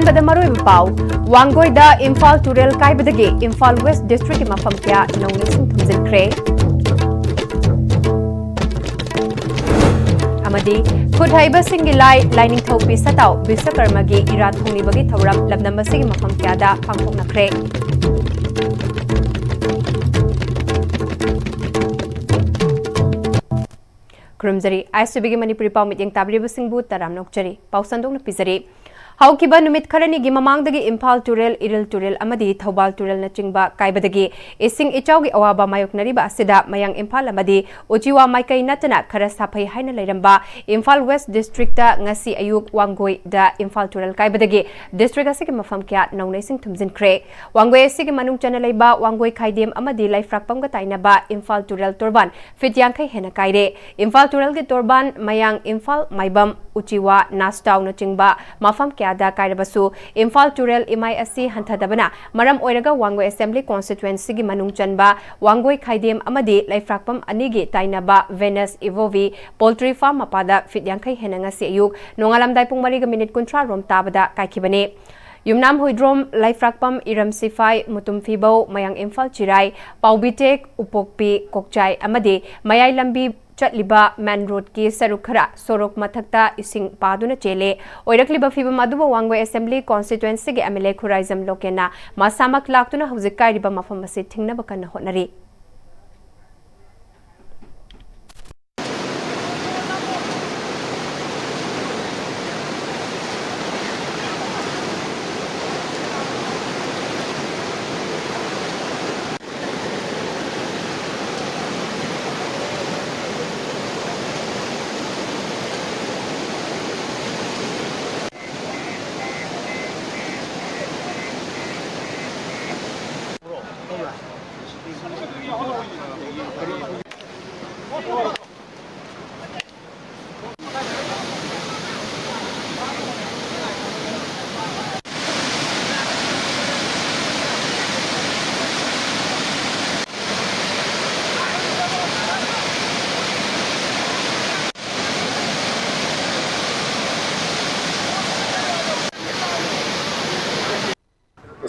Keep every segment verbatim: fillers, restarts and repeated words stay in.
ꯑꯍꯥꯟꯕꯗ ꯃꯔꯨꯑꯣꯏꯕ ꯄꯥꯎ, ꯋꯥꯡꯒꯣꯏꯗ ꯏꯝꯐꯥꯜ ꯇꯨꯔꯦꯜ ꯀꯥꯏꯕꯗꯒꯤ ꯏꯝꯐꯥꯜ ꯋꯦꯁ ꯗꯤꯁꯇ꯭ꯔꯤꯛꯀꯤ ꯃꯐꯝ ꯀꯌꯥ ꯅꯧꯅ ꯏꯁꯤꯡ ꯊꯨꯝꯖꯤꯟꯈ꯭ꯔꯦ꯫ ꯑꯃꯗꯤ ꯈꯨꯠ ꯍꯩꯕꯁꯤꯡꯒꯤ ꯂꯥꯏ ꯂꯥꯏꯅꯤꯡꯊꯧ ꯄꯤ ꯁꯇꯥꯎ ꯕꯤꯁꯀꯔꯃꯒꯤ ꯏꯔꯥꯠ ꯊꯣꯡꯂꯤꯕꯒꯤ ꯊꯧꯔꯝ ꯂꯝꯗꯝ ꯑꯁꯤꯒꯤ ꯃꯐꯝ ꯀꯌꯥꯗ ꯄꯥꯡꯊꯣꯛꯅꯈ꯭ꯔꯦ꯫ ꯈꯨꯔꯨꯝꯖꯔꯤ꯫ ꯑꯥꯏ ꯑꯦꯁ ꯇꯤ ꯚꯤꯒꯤ ꯃꯅꯤꯄꯨꯔꯤ ꯄꯥꯎ ꯃꯤꯠꯌꯦꯡ ꯇꯥꯕꯤꯔꯤꯕꯁꯤꯡꯕꯨ ꯇꯔꯥꯝꯅ ꯑꯣꯛꯆꯔꯤ꯫ ꯄꯥꯎ ꯁꯟꯗꯣꯛꯅ ꯄꯤꯖꯔꯤ꯫ ꯍꯧꯈꯤꯕ ꯅꯨꯃꯤꯠ ꯈꯔꯅꯤꯒꯤ ꯃꯃꯥꯡꯗꯒꯤ ꯏꯝꯐꯥꯜ ꯇꯨꯔꯦꯜ, ꯏꯔꯤꯜ ꯇꯨꯔꯦꯜ ꯑꯃꯗꯤ ꯊꯧꯕꯥꯜ ꯇꯨꯔꯦꯜꯅꯆꯤꯡꯕ ꯀꯥꯏꯕꯗꯒꯤ ꯏꯁꯤꯡ ꯏꯆꯥꯎꯒꯤ ꯑꯋꯥꯕ ꯃꯥꯌꯣꯛꯅꯔꯤꯕ ꯑꯁꯤꯗ ꯃꯌꯥꯡ ꯏꯝꯐꯥꯜ ꯑꯃꯗꯤ ꯎꯆꯤꯋꯥ ꯃꯥꯏꯀꯩ ꯅꯠꯇꯅ ꯈꯔ ꯁꯥꯐꯩ ꯍꯥꯏꯅ ꯂꯩꯔꯝꯕ ꯏꯝꯐꯥꯜ ꯋꯦꯁ ꯗꯤꯁꯇ꯭ꯔꯤꯛꯇ ꯉꯁꯤ ꯑꯌꯨꯛ ꯋꯥꯡꯒꯣꯏꯗ ꯏꯝꯐꯥꯜ ꯇꯨꯔꯦꯜ ꯀꯥꯏꯕꯗꯒꯤ ꯗꯤꯁꯇ꯭ꯔꯤꯛ ꯑꯁꯤꯒꯤ ꯃꯐꯝ ꯀꯌꯥ ꯅꯧꯅ ꯏꯁꯤꯡ ꯊꯨꯝꯖꯤꯟꯈ꯭ꯔꯦ꯫ ꯋꯥꯡꯒꯣꯏ ꯑꯁꯤꯒꯤ ꯃꯅꯨꯡ ꯆꯟꯅ ꯂꯩꯕ ꯋꯥꯡꯒꯣꯏ ꯈꯥꯏꯗꯦꯝ ꯑꯃꯗꯤ ꯂꯩꯐ꯭ꯔꯥꯛꯄꯝꯒ ꯇꯥꯏꯅꯕ ꯏꯝꯐꯥꯜ ꯇꯨꯔꯦꯜ ꯇꯣꯔꯕꯥꯟ ꯐꯤꯠ ꯌꯥꯡꯈꯩ ꯍꯦꯟꯅ ꯀꯥꯏꯔꯦ꯫ ꯏꯝꯐꯥꯜ ꯇꯨꯔꯦꯜꯒꯤ ꯇꯣꯔꯕꯥꯟ ꯃꯌꯥꯡ ꯏꯝꯐꯥꯜ, ꯃꯥꯏꯕꯝ, ꯎꯆꯤꯋꯥ, ꯅꯥꯁꯇꯥꯎꯅꯆꯤꯡꯕ ꯃꯐꯝ ꯀꯌꯥꯗ ꯀꯥꯏꯔꯕꯁꯨ, ꯏꯝꯐꯥꯜ ꯇꯨꯔꯦꯜ ꯏꯃꯥꯏ ꯑꯁꯤ ꯍꯟꯊꯗꯕꯅ ꯃꯔꯝ ꯑꯣꯏꯔꯒ ꯋꯥꯡꯒꯣꯏ ꯑꯦꯁꯦꯝꯕ꯭ꯂꯤ ꯀꯣꯟꯁꯇꯤꯇ꯭ꯋꯦꯟꯁꯤꯒꯤ ꯃꯅꯨꯡ ꯆꯟꯕ ꯋꯥꯡꯒꯣꯏ ꯈꯥꯏꯗꯦꯝ ꯑꯃꯗꯤ ꯂꯩꯐ꯭ꯔꯥꯛꯄꯝ ꯑꯅꯤꯒꯤ ꯇꯥꯏꯅꯕ ꯚꯦꯅꯁ ꯏꯚꯣꯚꯤ ꯄꯣꯜꯇ꯭ꯔꯤ ꯐꯥꯔꯝ ꯃꯄꯥꯗ ꯐꯤꯠ ꯌꯥꯡꯈꯩ ꯍꯦꯟꯅ ꯉꯁꯤ ꯑꯌꯨꯛ ꯅꯣꯡꯉꯥꯜꯂꯝꯗꯥꯏ ꯄꯨꯡ ꯃꯔꯤꯒ ꯃꯤꯅꯤꯠ ꯀꯨꯟꯊ꯭ꯔꯥ ꯔꯣꯝ ꯇꯥꯕꯗ ꯀꯥꯏꯈꯤꯕꯅꯤ꯫ ꯌꯨꯝꯅꯥꯝ ꯍꯨꯏꯗ꯭ꯔꯣꯝ, ꯂꯩꯐ꯭ꯔꯥꯛꯄꯝ, ꯏꯔꯝ ꯁꯤꯐꯥꯏ, ꯃꯨꯇꯨꯝ ꯐꯤꯕꯧ, ꯃꯌꯥꯡ ꯏꯝꯐꯥꯜ ꯆꯤꯔꯥꯏ, ꯄꯥꯎꯕꯤꯇꯦꯛ, ꯎꯄꯣꯛꯄꯤ, ꯀꯣꯛꯆꯥꯏ ꯑꯃꯗꯤ ꯃꯌꯥꯏ ꯂꯝꯕꯤ ꯆꯠꯂꯤꯕ ꯃꯦꯟ ꯔꯣꯗꯀꯤ ꯁꯔꯨꯛ ꯈꯔ ꯁꯣꯔꯣꯛ ꯃꯊꯛꯇ ꯏꯁꯤꯡ ꯄꯥꯗꯨꯅ ꯆꯦꯜꯂꯦ꯫ ꯑꯣꯏꯔꯛꯂꯤꯕ ꯐꯤꯕꯝ ꯑꯗꯨꯕꯨ ꯋꯥꯡꯒꯣꯏ ꯑꯦꯁꯦꯝꯕ꯭ꯂꯤ ꯀꯣꯟꯁꯇꯤꯇ꯭ꯋꯦꯟꯁꯤꯒꯤ ꯑꯦꯝ ꯑꯦꯜ ꯑꯦ ꯈꯨꯔꯥꯏꯖꯝ ꯂꯣꯀꯦꯟꯅ ꯃꯁꯥꯃꯛ ꯂꯥꯛꯇꯨꯅ ꯍꯧꯖꯤꯛ ꯀꯥꯏꯔꯤꯕ ꯃꯐꯝ ꯑꯁꯤ ꯊꯤꯡꯅꯕ ꯀꯟꯅ ꯍꯣꯠꯅꯔꯤ꯫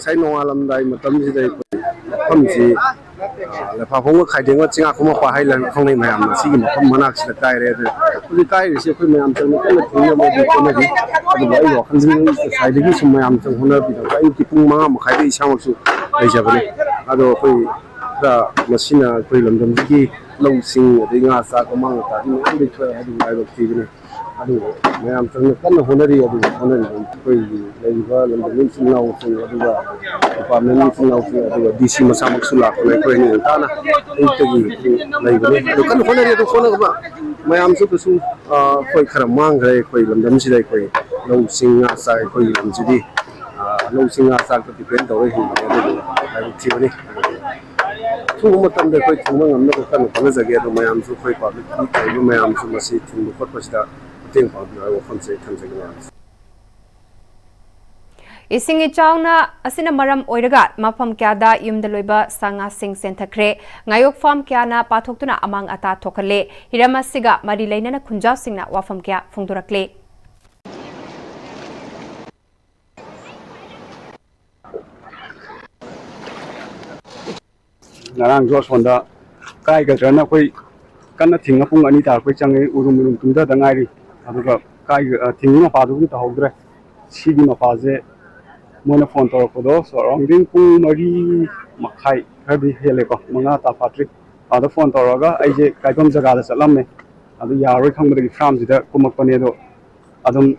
ꯉꯁꯥꯏ ꯅꯣꯡꯉꯥꯜꯂꯝꯗꯥꯏ ꯃꯇꯝꯁꯤꯗ ꯑꯩꯈꯣꯏ ꯃꯐꯝꯁꯤ, ꯑ, ꯂꯩꯐꯥꯐꯣꯡꯒ ꯈꯥꯏꯗꯦꯡꯒ ꯆꯤꯡꯉꯥꯈꯣꯡ ꯃꯄꯥ ꯍꯥꯏꯅ ꯈꯪꯅꯩ ꯃꯌꯥꯝꯅ꯫ ꯁꯤꯒꯤ ꯃꯐꯝ ꯃꯅꯥꯛꯁꯤꯗ ꯀꯥꯏꯔꯦ꯫ ꯑꯗꯨ ꯍꯧꯖꯤꯛ ꯀꯥꯏꯔꯤꯁꯤ ꯑꯩꯈꯣꯏ ꯃꯌꯥꯝ ꯆꯪꯅ ꯀꯟꯅ ꯊꯤꯡꯅꯕꯒꯤ ꯍꯣꯠꯅꯔꯤ꯫ ꯑꯗꯨꯕꯨ ꯑꯩꯒꯤ ꯋꯥꯈꯜꯗꯤ ꯉꯁꯥꯏꯗꯒꯤ ꯁꯨꯝ ꯃꯌꯥꯝ ꯆꯪ ꯍꯣꯠꯅꯕꯤꯗꯕ ꯑꯌꯨꯛꯀꯤ ꯄꯨꯡ ꯃꯉꯥ ꯃꯈꯥꯏꯗ ꯏꯁꯥꯃꯛꯁꯨ ꯂꯩꯖꯕꯅꯤ꯫ ꯑꯗꯣ ꯑꯩꯈꯣꯏ ꯈꯔ ꯃꯁꯤꯅ ꯑꯩꯈꯣꯏ ꯂꯝꯗꯝꯁꯤꯒꯤ ꯂꯧꯁꯤꯡ, ꯑꯗꯩ ꯉꯥ ꯆꯥꯛ ꯑꯃꯥꯡ ꯑꯇꯥꯗꯤ ꯃꯌꯥꯝ ꯂꯩꯊꯣꯛꯑꯦ ꯍꯥꯏꯗꯨꯅ ꯍꯥꯏꯕ ꯊꯤꯕꯅꯤ꯫ ꯑꯗꯨ ꯃꯌꯥꯝ ꯆꯪꯅ ꯀꯟꯅ ꯍꯣꯠꯅꯔꯤ꯫ ꯑꯗꯨꯒ ꯍꯣꯠꯅꯔꯤꯕ ꯑꯩꯈꯣꯏꯒꯤ ꯂꯩꯔꯤꯕ ꯂꯝꯗꯝꯒꯤ ꯏꯆꯤꯜ ꯏꯅꯥꯎꯁꯤꯡ, ꯑꯗꯨꯒ ꯗꯤꯄꯥꯔꯠꯃꯦꯟꯒꯤ ꯏꯆꯤꯜ ꯏꯅꯥꯎꯁꯤꯡ, ꯑꯗꯨꯒ ꯗꯤ ꯁꯤ ꯃꯁꯥꯃꯛꯁꯨ ꯂꯥꯛꯇꯅ ꯑꯩꯈꯣꯏ ꯑꯅꯤ ꯉꯟꯇꯥꯅ ꯑꯌꯨꯛꯇꯒꯤ ꯂꯩꯕꯅꯤ꯫ ꯑꯗꯨ ꯀꯟꯅ ꯍꯣꯠꯅꯔꯤ꯫ ꯑꯗꯨ ꯍꯣꯠꯅꯕ ꯃꯌꯥꯝꯁꯨ ꯀꯩꯁꯨ, ꯑ, ꯑꯩꯈꯣꯏ ꯈꯔ ꯃꯥꯡꯈ꯭ꯔꯦ꯫ ꯑꯩꯈꯣꯏ ꯂꯝꯗꯝꯁꯤꯗ ꯑꯩꯈꯣꯏ ꯂꯧꯁꯤꯡ ꯉꯥ ꯆꯥꯛ, ꯑꯩꯈꯣꯏꯒꯤ ꯂꯝꯁꯤꯗꯤ, ꯑ, ꯂꯧꯁꯤꯡ ꯉꯥ ꯆꯥꯛꯇ ꯗꯤꯄꯦꯟ ꯇꯧꯔꯒ ꯍꯤꯡꯕꯅꯦ꯫ ꯑꯗꯨꯕꯨ ꯂꯥꯏꯕꯛ ꯊꯤꯕꯅꯤ꯫ ꯑꯊꯨꯕ ꯃꯇꯝꯗ ꯑꯩꯈꯣꯏ ꯊꯤꯡꯕ ꯉꯝꯅꯕ ꯀꯟꯅ ꯍꯣꯠꯅꯖꯒꯦ꯫ ꯑꯗꯣ ꯃꯌꯥꯝꯁꯨ, ꯑꯩꯈꯣꯏ ꯄꯥꯕ꯭ꯂꯤꯛꯀꯤ ꯇꯧꯔꯤꯕ ꯃꯌꯥꯝꯁꯨ ꯃꯁꯤ ꯊꯤꯡꯕ ꯈꯣꯠꯄꯁꯤꯗ ꯃꯇꯦꯡ ꯄꯥꯡꯕꯤꯌꯨ ꯍꯥꯏꯕ ꯋꯥꯐꯝꯁꯦ ꯑꯩ ꯊꯝꯖꯒꯦ ꯃꯌꯥꯝꯁꯦ꯫ ꯏꯁꯤꯡ ꯏꯆꯥꯎꯅ ꯑꯁꯤꯅ ꯃꯔꯝ ꯑꯣꯏꯔꯒ ꯃꯐꯝ ꯀꯌꯥꯗ ꯌꯨꯝꯗ ꯂꯣꯏꯕ ꯁꯥ ꯉꯥꯁꯤꯡ ꯆꯦꯟꯊꯈ꯭ꯔꯦ꯫ ꯉꯥꯌꯣꯛ ꯐꯥꯝ ꯀꯌꯥꯅ ꯄꯥꯊꯣꯛꯇꯨꯅ ꯑꯃꯥꯡ ꯑꯇꯥ ꯊꯣꯛꯍꯜꯂꯦ꯫ ꯍꯤꯔꯝ ꯑꯁꯤꯒ ꯃꯔꯤ ꯂꯩꯅꯅ ꯈꯨꯟꯖꯥꯁꯤꯡꯅ ꯋꯥꯐꯝ ꯀꯌꯥ ꯐꯣꯡꯗꯣꯔꯛꯂꯤ꯫ ꯉꯔꯥꯡꯁꯨ ꯑꯁꯣꯝꯗ ꯀꯥꯏꯒꯗ꯭ꯔꯅ ꯑꯩꯈꯣꯏ ꯀꯟꯅ ꯊꯤꯡꯉ ꯄꯨꯡ ꯑꯅꯤ ꯇꯥꯔꯛꯄꯩ ꯆꯪꯉꯤ꯫ ꯎꯔꯨꯝ ꯎꯔꯨꯝ ꯇꯨꯝꯊꯗ ꯉꯥꯏꯔꯤ꯫ ꯑꯗꯨꯒ ꯀꯥꯏ-, ꯑ, ꯊꯤꯡꯉꯤ ꯃꯄꯥꯗꯨꯕꯨꯗꯤ ꯇꯧꯍꯧꯗ꯭ꯔꯦ꯫ ꯁꯤꯒꯤ ꯃꯄꯥꯁꯦ ꯃꯣꯏꯅ ꯐꯣꯟ ꯇꯧꯔꯛꯄꯗꯣ surrounding ꯄꯨꯡ ꯃꯔꯤ ꯃꯈꯥꯏ ꯈꯔꯗꯤ ꯍꯦꯜꯂꯦꯀꯣ, ꯃꯉꯥ ꯇꯥ ꯐꯥꯠꯇ꯭ꯔꯤ꯫ ꯑꯗ ꯐꯣꯟ ꯇꯧꯔꯒ ꯑꯩꯁꯦ ꯀꯥꯏꯐꯝ ꯖꯒꯥꯗ ꯆꯠꯂꯝꯃꯦ꯫ ꯑꯗꯨ ꯌꯥꯔꯔꯣꯏ ꯈꯪꯕꯗꯒꯤ ꯐꯥꯔꯝꯁꯤꯗ ꯀꯨꯝꯃꯛꯄꯅꯦ꯫ ꯑꯗꯣ ꯑꯗꯨꯝ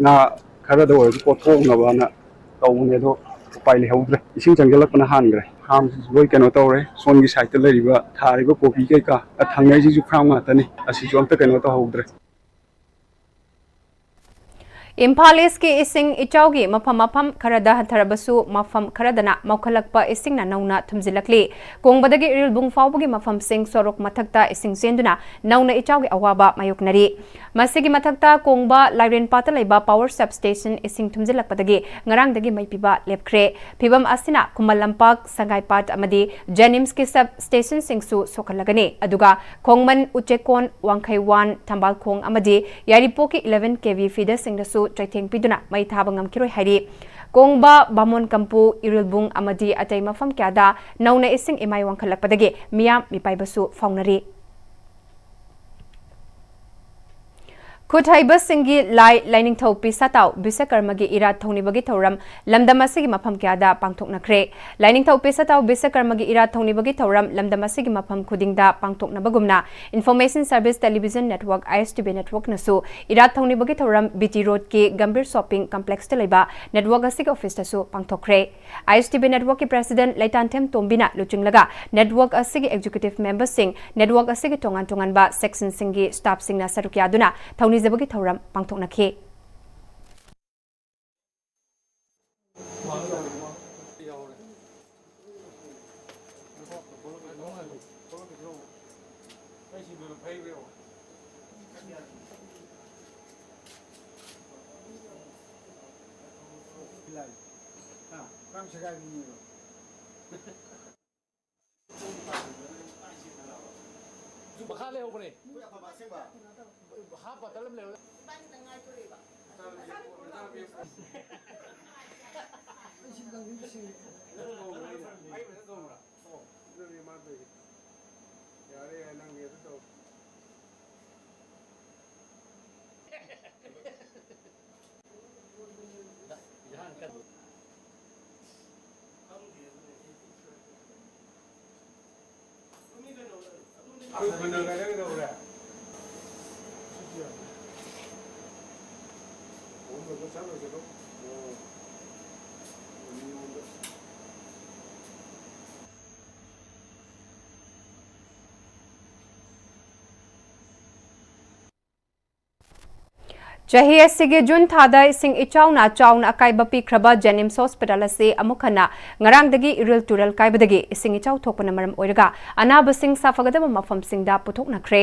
ꯉꯥ ꯈꯔꯗ ꯑꯣꯏꯔꯁꯨ ꯀꯣꯠꯊꯣꯛꯅꯕꯅ ꯇꯧꯕꯅꯦ, ꯑꯗꯣ ꯎꯄꯥꯏ ꯂꯩꯍꯧꯗ꯭ꯔꯦ꯫ ꯏꯁꯤꯡ ꯆꯪꯁꯤꯜꯂꯛꯄꯅ ꯍꯥꯟꯈ꯭ꯔꯦ꯫ ꯐꯥꯔꯝꯁꯤꯁꯨ ꯂꯣꯏ ꯀꯩꯅꯣ ꯇꯧꯔꯦ꯫ ꯁꯣꯝꯒꯤ ꯁꯥꯏꯠꯇ ꯂꯩꯔꯤꯕ ꯊꯥꯔꯤꯕ ꯀꯣꯕꯤ ꯀꯩꯀꯥ, ꯑ, ꯊꯪꯅꯩꯁꯤꯁꯨ ꯐꯥꯔꯝ ꯉꯥꯛꯇꯅꯤ꯫ ꯑꯁꯤꯁꯨ ꯑꯝꯇ ꯀꯩꯅꯣ ꯇꯧꯍꯧꯗ꯭ꯔꯦ꯫ ꯏꯝꯐꯥꯜ ꯏꯁꯀꯤ ꯏꯁꯤꯡ ꯏꯆꯥꯎꯒꯤ ꯃꯐꯝ ꯃꯐꯝ ꯈꯔꯗ ꯍꯟꯊꯔꯕꯁꯨ, ꯃꯐꯝ ꯈꯔꯗꯅ ꯃꯧꯈꯠꯂꯛꯄ ꯏꯁꯤꯡꯅ ꯅꯧꯅ ꯊꯨꯝꯖꯤꯜꯂꯛꯂꯤ꯫ ꯀꯣꯡꯕꯗꯒꯤ ꯏꯔꯤꯜꯕꯨꯡ ꯐꯥꯎꯕꯒꯤ ꯃꯐꯝꯁꯤꯡ ꯁꯣꯔꯣꯛ ꯃꯊꯛꯇ ꯏꯁꯤꯡ ꯆꯦꯟꯗꯨꯅ ꯅꯧꯅ ꯏꯆꯥꯎꯒꯤ ꯑꯋꯥꯕ ꯃꯥꯌꯣꯛꯅꯔꯤ꯫ ꯃꯁꯤꯒꯤ ꯃꯊꯛꯇ ꯀꯣꯡꯕ ꯂꯥꯏꯔꯦꯟꯄꯥꯠꯇ ꯂꯩꯕ power sub station ꯏꯁꯤꯡ ꯊꯨꯝꯖꯤꯜꯂꯛꯄꯗꯒꯤ ꯉꯔꯥꯡꯗꯒꯤ ꯃꯩ ꯄꯤꯕ ꯂꯦꯞꯈ꯭ꯔꯦ꯫ ꯐꯤꯕꯝ ꯑꯁꯤꯅ ꯈꯨꯃꯟ ꯂꯝꯄꯥꯛ, ꯁꯉꯥꯏꯄꯥꯠ ꯑꯃꯗꯤ ꯖꯦꯅꯤꯝꯁꯀꯤ sub stationꯁꯤꯡꯁꯨ ꯁꯣꯛꯍꯜꯂꯒꯅꯤ꯫ ꯑꯗꯨꯒ ꯈꯣꯡꯃꯟ, ꯎꯆꯦꯛꯀꯣꯟ, ꯋꯥꯡꯈꯩꯋꯥꯟ, ꯊꯝꯕꯥꯜꯈꯣꯡ ꯑꯃꯗꯤ ꯌꯥꯏꯔꯤꯄꯣꯛꯀꯤ eleven KV feederꯁꯤꯡꯗꯁꯨ ꯆꯩꯊꯦꯡ ꯄꯤꯗꯨꯅ ꯃꯩ ꯊꯥꯕ ꯉꯝꯈꯤꯔꯣꯏ ꯍꯥꯏꯔꯤ꯫ ꯀꯣꯡꯕ, ꯕꯥꯃꯣꯟ ꯀꯝꯄꯨ, ꯏꯔꯤꯜꯕꯨꯡ ꯑꯃꯗꯤ ꯑꯇꯩ ꯃꯐꯝ ꯀꯌꯥꯗ ꯅꯧꯅ ꯏꯁꯤꯡ ꯏꯃꯥꯏ ꯋꯥꯡꯈꯠꯂꯛꯄꯗꯒꯤ ꯃꯤꯌꯥꯝ ꯃꯤꯄꯥꯏꯕꯁꯨ ꯐꯥꯎꯅꯔꯤ꯫ ꯈꯨꯠ ꯍꯩꯕꯁꯤꯡꯒꯤ ꯂꯥꯏ ꯂꯥꯏꯅꯤꯡꯊꯧ ꯄꯤꯁꯥꯇꯥꯎ ꯕꯤꯁꯀꯔꯃꯒꯤ ꯏꯔꯥꯠ ꯊꯧꯅꯤꯕꯒꯤ ꯊꯧꯔꯝ ꯂꯝꯗꯝ ꯑꯁꯤꯒꯤ ꯃꯐꯝ ꯀꯌꯥꯗ ꯄꯥꯡꯊꯣꯛꯅꯈ꯭ꯔꯦ꯫ ꯂꯥꯏꯅꯤꯡꯊꯧ ꯄꯤꯁꯥꯇꯥꯎ ꯕꯤꯁꯀꯔꯃꯒꯤ ꯏꯔꯥꯠ ꯊꯧꯅꯤꯕꯒꯤ ꯊꯧꯔꯝ ꯂꯝꯗꯝ ꯑꯁꯤꯒꯤ ꯃꯐꯝ ꯈꯨꯗꯤꯡꯗ ꯄꯥꯡꯊꯣꯛꯅꯕꯒꯨꯝꯅ Information Service Television Network, I S T V Network ꯅꯁꯨ ꯏꯔꯥꯠ ꯊꯧꯅꯤꯕꯒꯤ ꯊꯧꯔꯝ B T Road ꯀꯤ ꯒꯝꯚꯤꯔ Shopping Complex ꯇ ꯂꯩꯕ network ꯑꯁꯤꯒꯤ office ꯇꯁꯨ ꯄꯥꯡꯊꯣꯛꯈ꯭ꯔꯦ꯫ I S T V network ꯀꯤ president ꯂꯩꯇꯥꯟꯊꯦꯝ ꯇꯣꯝꯕꯤꯅ ꯂꯨꯆꯤꯡꯂꯒ network ꯑꯁꯤꯒꯤ executive member ꯁꯤꯡ, network ꯑꯁꯤꯒꯤ ꯇꯣꯉꯥꯟ ꯇꯣꯉꯥꯟꯕ section ꯁꯤꯡꯒꯤ staff ꯁꯤꯡꯅ ꯁꯔꯨꯛ ꯌꯥꯗꯨꯅ ꯊꯧꯅꯤꯖꯕꯒꯤ ꯊꯧꯔꯝ ꯄꯥꯡꯊꯣꯛꯅꯈꯤ꯫ ꯃꯈꯥ ꯂꯩꯍꯧꯕꯅꯦ꯫ ꯍꯥꯞ ꯕꯇꯜ ꯑꯃ ꯂꯩꯍꯧ꯫ ꯌꯥꯔꯦ, ꯌꯥꯔꯦ, ꯅꯪꯒꯤ ꯑꯗꯨ ꯇꯧ꯫ ꯆꯍꯤ ꯑꯁꯤꯒꯤ ꯖꯨꯟ ꯊꯥꯗ ꯏꯁꯤꯡ ꯏꯆꯥꯎꯅ ꯆꯥꯎꯅ ꯑꯀꯥꯏꯕ ꯄꯤꯈ꯭ꯔꯕ JNIMS hospital ꯑꯁꯤ ꯑꯃꯨꯛ ꯍꯟꯅ ꯉꯔꯥꯡꯗꯒꯤ ꯏꯔꯤꯜ ꯇꯨꯔꯦꯜ ꯀꯥꯏꯕꯗꯒꯤ ꯏꯁꯤꯡ ꯏꯆꯥꯎ ꯊꯣꯛꯄꯅ ꯃꯔꯝ ꯑꯣꯏꯔꯒ ꯑꯅꯥꯕꯁꯤꯡ ꯁꯥꯐꯒꯗꯕ ꯃꯐꯝꯁꯤꯡꯗ ꯄꯨꯊꯣꯛꯅꯈ꯭ꯔꯦ꯫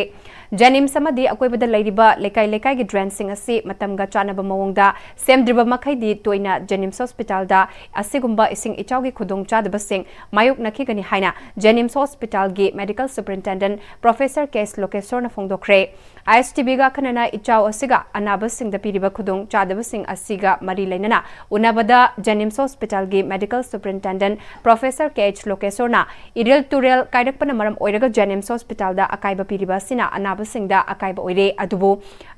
JNIMS ꯑꯃꯗꯤ ꯑꯀꯣꯏꯕꯗ ꯂꯩꯔꯤꯕ ꯂꯩꯀꯥꯏ ꯂꯩꯀꯥꯏꯒꯤ drain ꯁꯤꯡ ꯑꯁꯤ ꯃꯇꯝꯒ ꯆꯥꯟꯅꯕ ꯃꯑꯣꯡꯗ ꯁꯦꯝꯗ꯭ꯔꯤꯕ ꯃꯈꯩꯗꯤ ꯇꯣꯏꯅ JNIMS hospital ꯗ ꯑꯁꯤꯒꯨꯝꯕ ꯏꯁꯤꯡ ꯏꯆꯥꯎꯒꯤ ꯈꯨꯗꯣꯡꯆꯥꯗꯕꯁꯤꯡ ꯃꯥꯌꯣꯛꯅꯈꯤꯒꯅꯤ ꯍꯥꯏꯅ JNIMS hospital ꯒꯤ medical superintendent professor K S ꯂꯣꯀꯦꯁꯣꯔꯅ ꯐꯣꯡꯗꯣꯛꯈ꯭ꯔꯦ꯫ I S T V ꯒ ꯑꯈꯟꯅꯅ ꯏꯆꯥꯎ ꯑꯁꯤꯒ ꯑꯅꯥꯕꯁꯤꯡ ꯁꯤꯡꯗ ꯄꯤꯔꯤꯕ ꯈꯨꯗꯣꯡ ꯆꯥꯗꯕꯁꯤꯡ ꯑꯁꯤꯒ ꯃꯔꯤ ꯂꯩꯅꯅ ꯎꯅꯕꯗ JNIMS Hospitalꯒꯤ Medical Superintendent Professor K H ꯂꯣꯀꯦꯁꯣꯔꯅ Iril ꯇꯨꯔꯦꯜ ꯀꯥꯏꯔꯛꯄꯅ ꯃꯔꯝ ꯑꯣꯏꯔꯒ JNIMS Hospitalꯗ ꯑꯀꯥꯏꯕ ꯄꯤꯔꯤꯕ ꯑꯁꯤꯅ ꯑꯅꯥꯕꯁꯤꯡꯗ ꯑꯀꯥꯏꯕ ꯑꯣꯏꯔꯦ꯫ ꯑꯗꯨꯕꯨ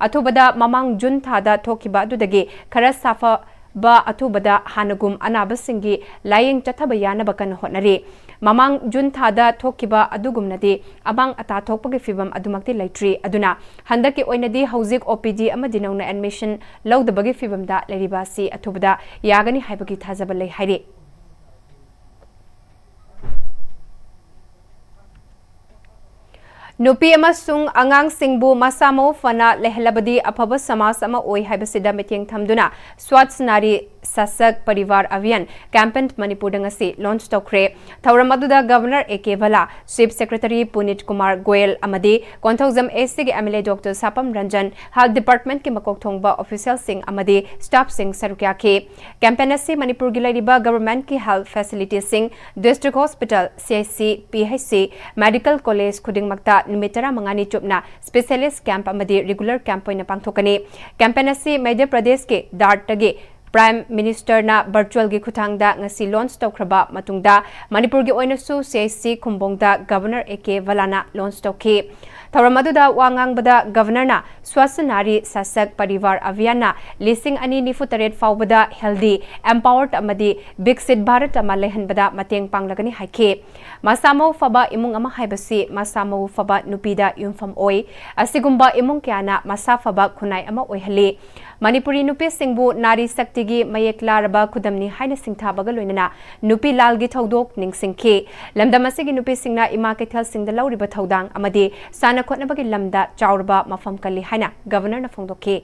ꯑꯊꯨꯕꯗ ꯃꯃꯥꯡ ꯖꯨꯟ ꯊꯥꯗ ꯊꯣꯛꯈꯤꯕ ꯑꯗꯨꯗꯒꯤ ꯈꯔ ꯁꯥꯐꯕ ꯑꯊꯨꯕꯗ ꯍꯥꯟꯅꯒꯨꯝ ꯑꯅꯥꯕꯁꯤꯡꯒꯤ ꯂꯥꯌꯦꯡ ꯆꯠꯊꯕ ꯌꯥꯅꯕ ꯀꯟꯅ ꯍꯣꯠꯅꯔꯤ꯫ ꯃꯃꯥꯡ ꯖꯨꯟ ꯊꯥꯗ ꯊꯣꯛꯈꯤꯕ ꯑꯗꯨꯒꯨꯝꯅꯗꯤ ꯑꯃꯥꯡ ꯑꯇꯥ ꯊꯣꯛꯄꯒꯤ ꯐꯤꯚꯝ ꯑꯗꯨꯃꯛꯇꯤ ꯂꯩꯇ꯭ꯔꯤ꯫ ꯑꯗꯨꯅ ꯍꯟꯗꯛꯀꯤ ꯑꯣꯏꯅꯗꯤ ꯍꯧꯖꯤꯛ OPD ꯑꯃꯗꯤ ꯅꯧꯅ admission ꯂꯧꯗꯕꯒꯤ ꯐꯤꯚꯝꯗ ꯂꯩꯔꯤꯕ ꯑꯁꯤ ꯑꯊꯨꯕꯗ ꯌꯥꯒꯅꯤ ꯍꯥꯏꯕꯒꯤ ꯊꯥꯖꯕ ꯂꯩ ꯍꯥꯏꯔꯤ꯫ ꯅꯨꯄꯤ ꯑꯃꯁꯨꯡ ꯑꯉꯥꯡꯁꯤꯡꯕꯨ ꯃꯁꯥ ꯃꯎ ꯐꯅ ꯂꯩꯍꯜꯂꯕꯗꯤ ꯑꯐꯕ ꯁꯃꯥꯖ ꯑꯃ ꯑꯣꯏ ꯍꯥꯏꯕꯁꯤꯗ ꯃꯤꯠꯌꯦꯡ ꯊꯝꯗꯨꯅ Swachh Nari Sashakt Parivar Abhiyan campaign ꯃꯅꯤꯄꯨꯔꯗ ꯉꯁꯤ launch ꯇꯧꯈ꯭ꯔꯦ꯫ ꯊꯧꯔꯝ ꯑꯗꯨꯗ Governor A K Bhalla, Chief Secretary Puneet Kumar Goel ꯑꯃꯗꯤ Konthoujam ACꯒꯤ MLA Doctor ꯁꯥꯄꯝ Ranjan, Health Departmentꯀꯤ ꯃꯀꯣꯛ ꯊꯣꯡꯕ officialꯁꯤꯡ ꯑꯃꯗꯤ staffꯁꯤꯡ ꯁꯔꯨꯛ ꯌꯥꯈꯤ꯫ Campaign ꯑꯁꯤ ꯃꯅꯤꯄꯨꯔꯒꯤ ꯂꯩꯔꯤꯕ governmentꯀꯤ health facilitiesꯁꯤꯡ, district hospital, CHC, PHC, medical college ꯈꯨꯗꯤꯡꯃꯛꯇ ꯅꯨꯃꯤꯠ ꯇꯔꯥꯃꯉꯥꯅꯤ ꯆꯨꯞꯅ specialist camp ꯑꯃꯗꯤ regular camp ꯑꯣꯏꯅ ꯄꯥꯡꯊꯣꯛꯀꯅꯤ꯫ Campaign ꯑꯁꯤ ꯃꯙ꯭ꯌ ꯄ꯭ꯔꯗꯦꯁꯀꯤ ꯗꯥꯔꯠꯇꯒꯤ Prime Ministerꯅ virtualꯒꯤ ꯈꯨꯠꯊꯥꯡꯗ ꯉꯁꯤ launch ꯇꯧꯈ꯭ꯔꯕ ꯃꯇꯨꯡꯗ ꯃꯅꯤꯄꯨꯔꯒꯤ ꯑꯣꯏꯅꯁꯨ CHC ꯈꯨꯝꯕꯣꯡꯗ Governor A K Bhallana launch ꯇꯧꯈꯤ꯫ ꯊꯧꯔꯝ ꯑꯗꯨꯗ ꯋꯥ ꯉꯥꯡꯕꯗ Governorꯅ Swachh Nari Sashakt Parivar Abhiyanꯅ ꯂꯤꯁꯤꯡ ꯑꯅꯤ ꯅꯤꯐꯨ ꯇꯔꯦꯠ ꯐꯥꯎꯕꯗ healthy, empowered ꯑꯃꯗꯤ ꯕꯤꯛꯁꯤꯠ ꯚꯥꯔꯠ ꯑꯃ ꯂꯩꯍꯟꯕꯗ ꯃꯇꯦꯡ ꯄꯥꯡꯂꯒꯅꯤ ꯍꯥꯏꯈꯤ꯫ ꯃꯁꯥ ꯃꯎ ꯐꯕ ꯏꯃꯨꯡ ꯑꯃ ꯍꯥꯏꯕꯁꯤ ꯃꯁꯥ ꯃꯎ ꯐꯕ ꯅꯨꯄꯤꯗ ꯌꯨꯝꯐꯝ ꯑꯣꯏ꯫ ꯑꯁꯤꯒꯨꯝꯕ ꯏꯃꯨꯡ ꯀꯌꯥꯅ ꯃꯁꯥ ꯐꯕ ꯈꯨꯟꯅꯥꯏ ꯑꯃ ꯑꯣꯏꯍꯜꯂꯤ꯫ ꯃꯅꯤꯄꯨꯔꯤ ꯅꯨꯄꯤꯁꯤꯡꯕꯨ ꯅꯥꯔꯤ ꯁꯛꯇꯤꯒꯤ ꯃꯌꯦꯛ ꯂꯥꯔꯕ ꯈꯨꯗꯝꯅꯤ ꯍꯥꯏꯅ ꯁꯤꯡꯊꯥꯕꯒ ꯂꯣꯏꯅꯅ ꯅꯨꯄꯤ ꯂꯥꯜꯒꯤ ꯊꯧꯗꯣꯛ ꯅꯤꯡꯁꯤꯡꯈꯤ꯫ ꯂꯝꯗꯝ ꯑꯁꯤꯒꯤ ꯅꯨꯄꯤꯁꯤꯡꯅ ꯏꯃꯥ ꯀꯩꯊꯦꯜꯁꯤꯡꯗ ꯂꯧꯔꯤꯕ ꯊꯧꯗꯥꯡ ꯑꯃꯗꯤ ꯁꯥꯟꯅ ꯈꯣꯠꯅꯕꯒꯤ ꯂꯝꯗ ꯆꯥꯎꯔꯕ ꯃꯐꯝ ꯀꯜꯂꯤ ꯍꯥꯏꯅ Governorꯅ ꯐꯣꯡꯗꯣꯛꯈꯤ꯫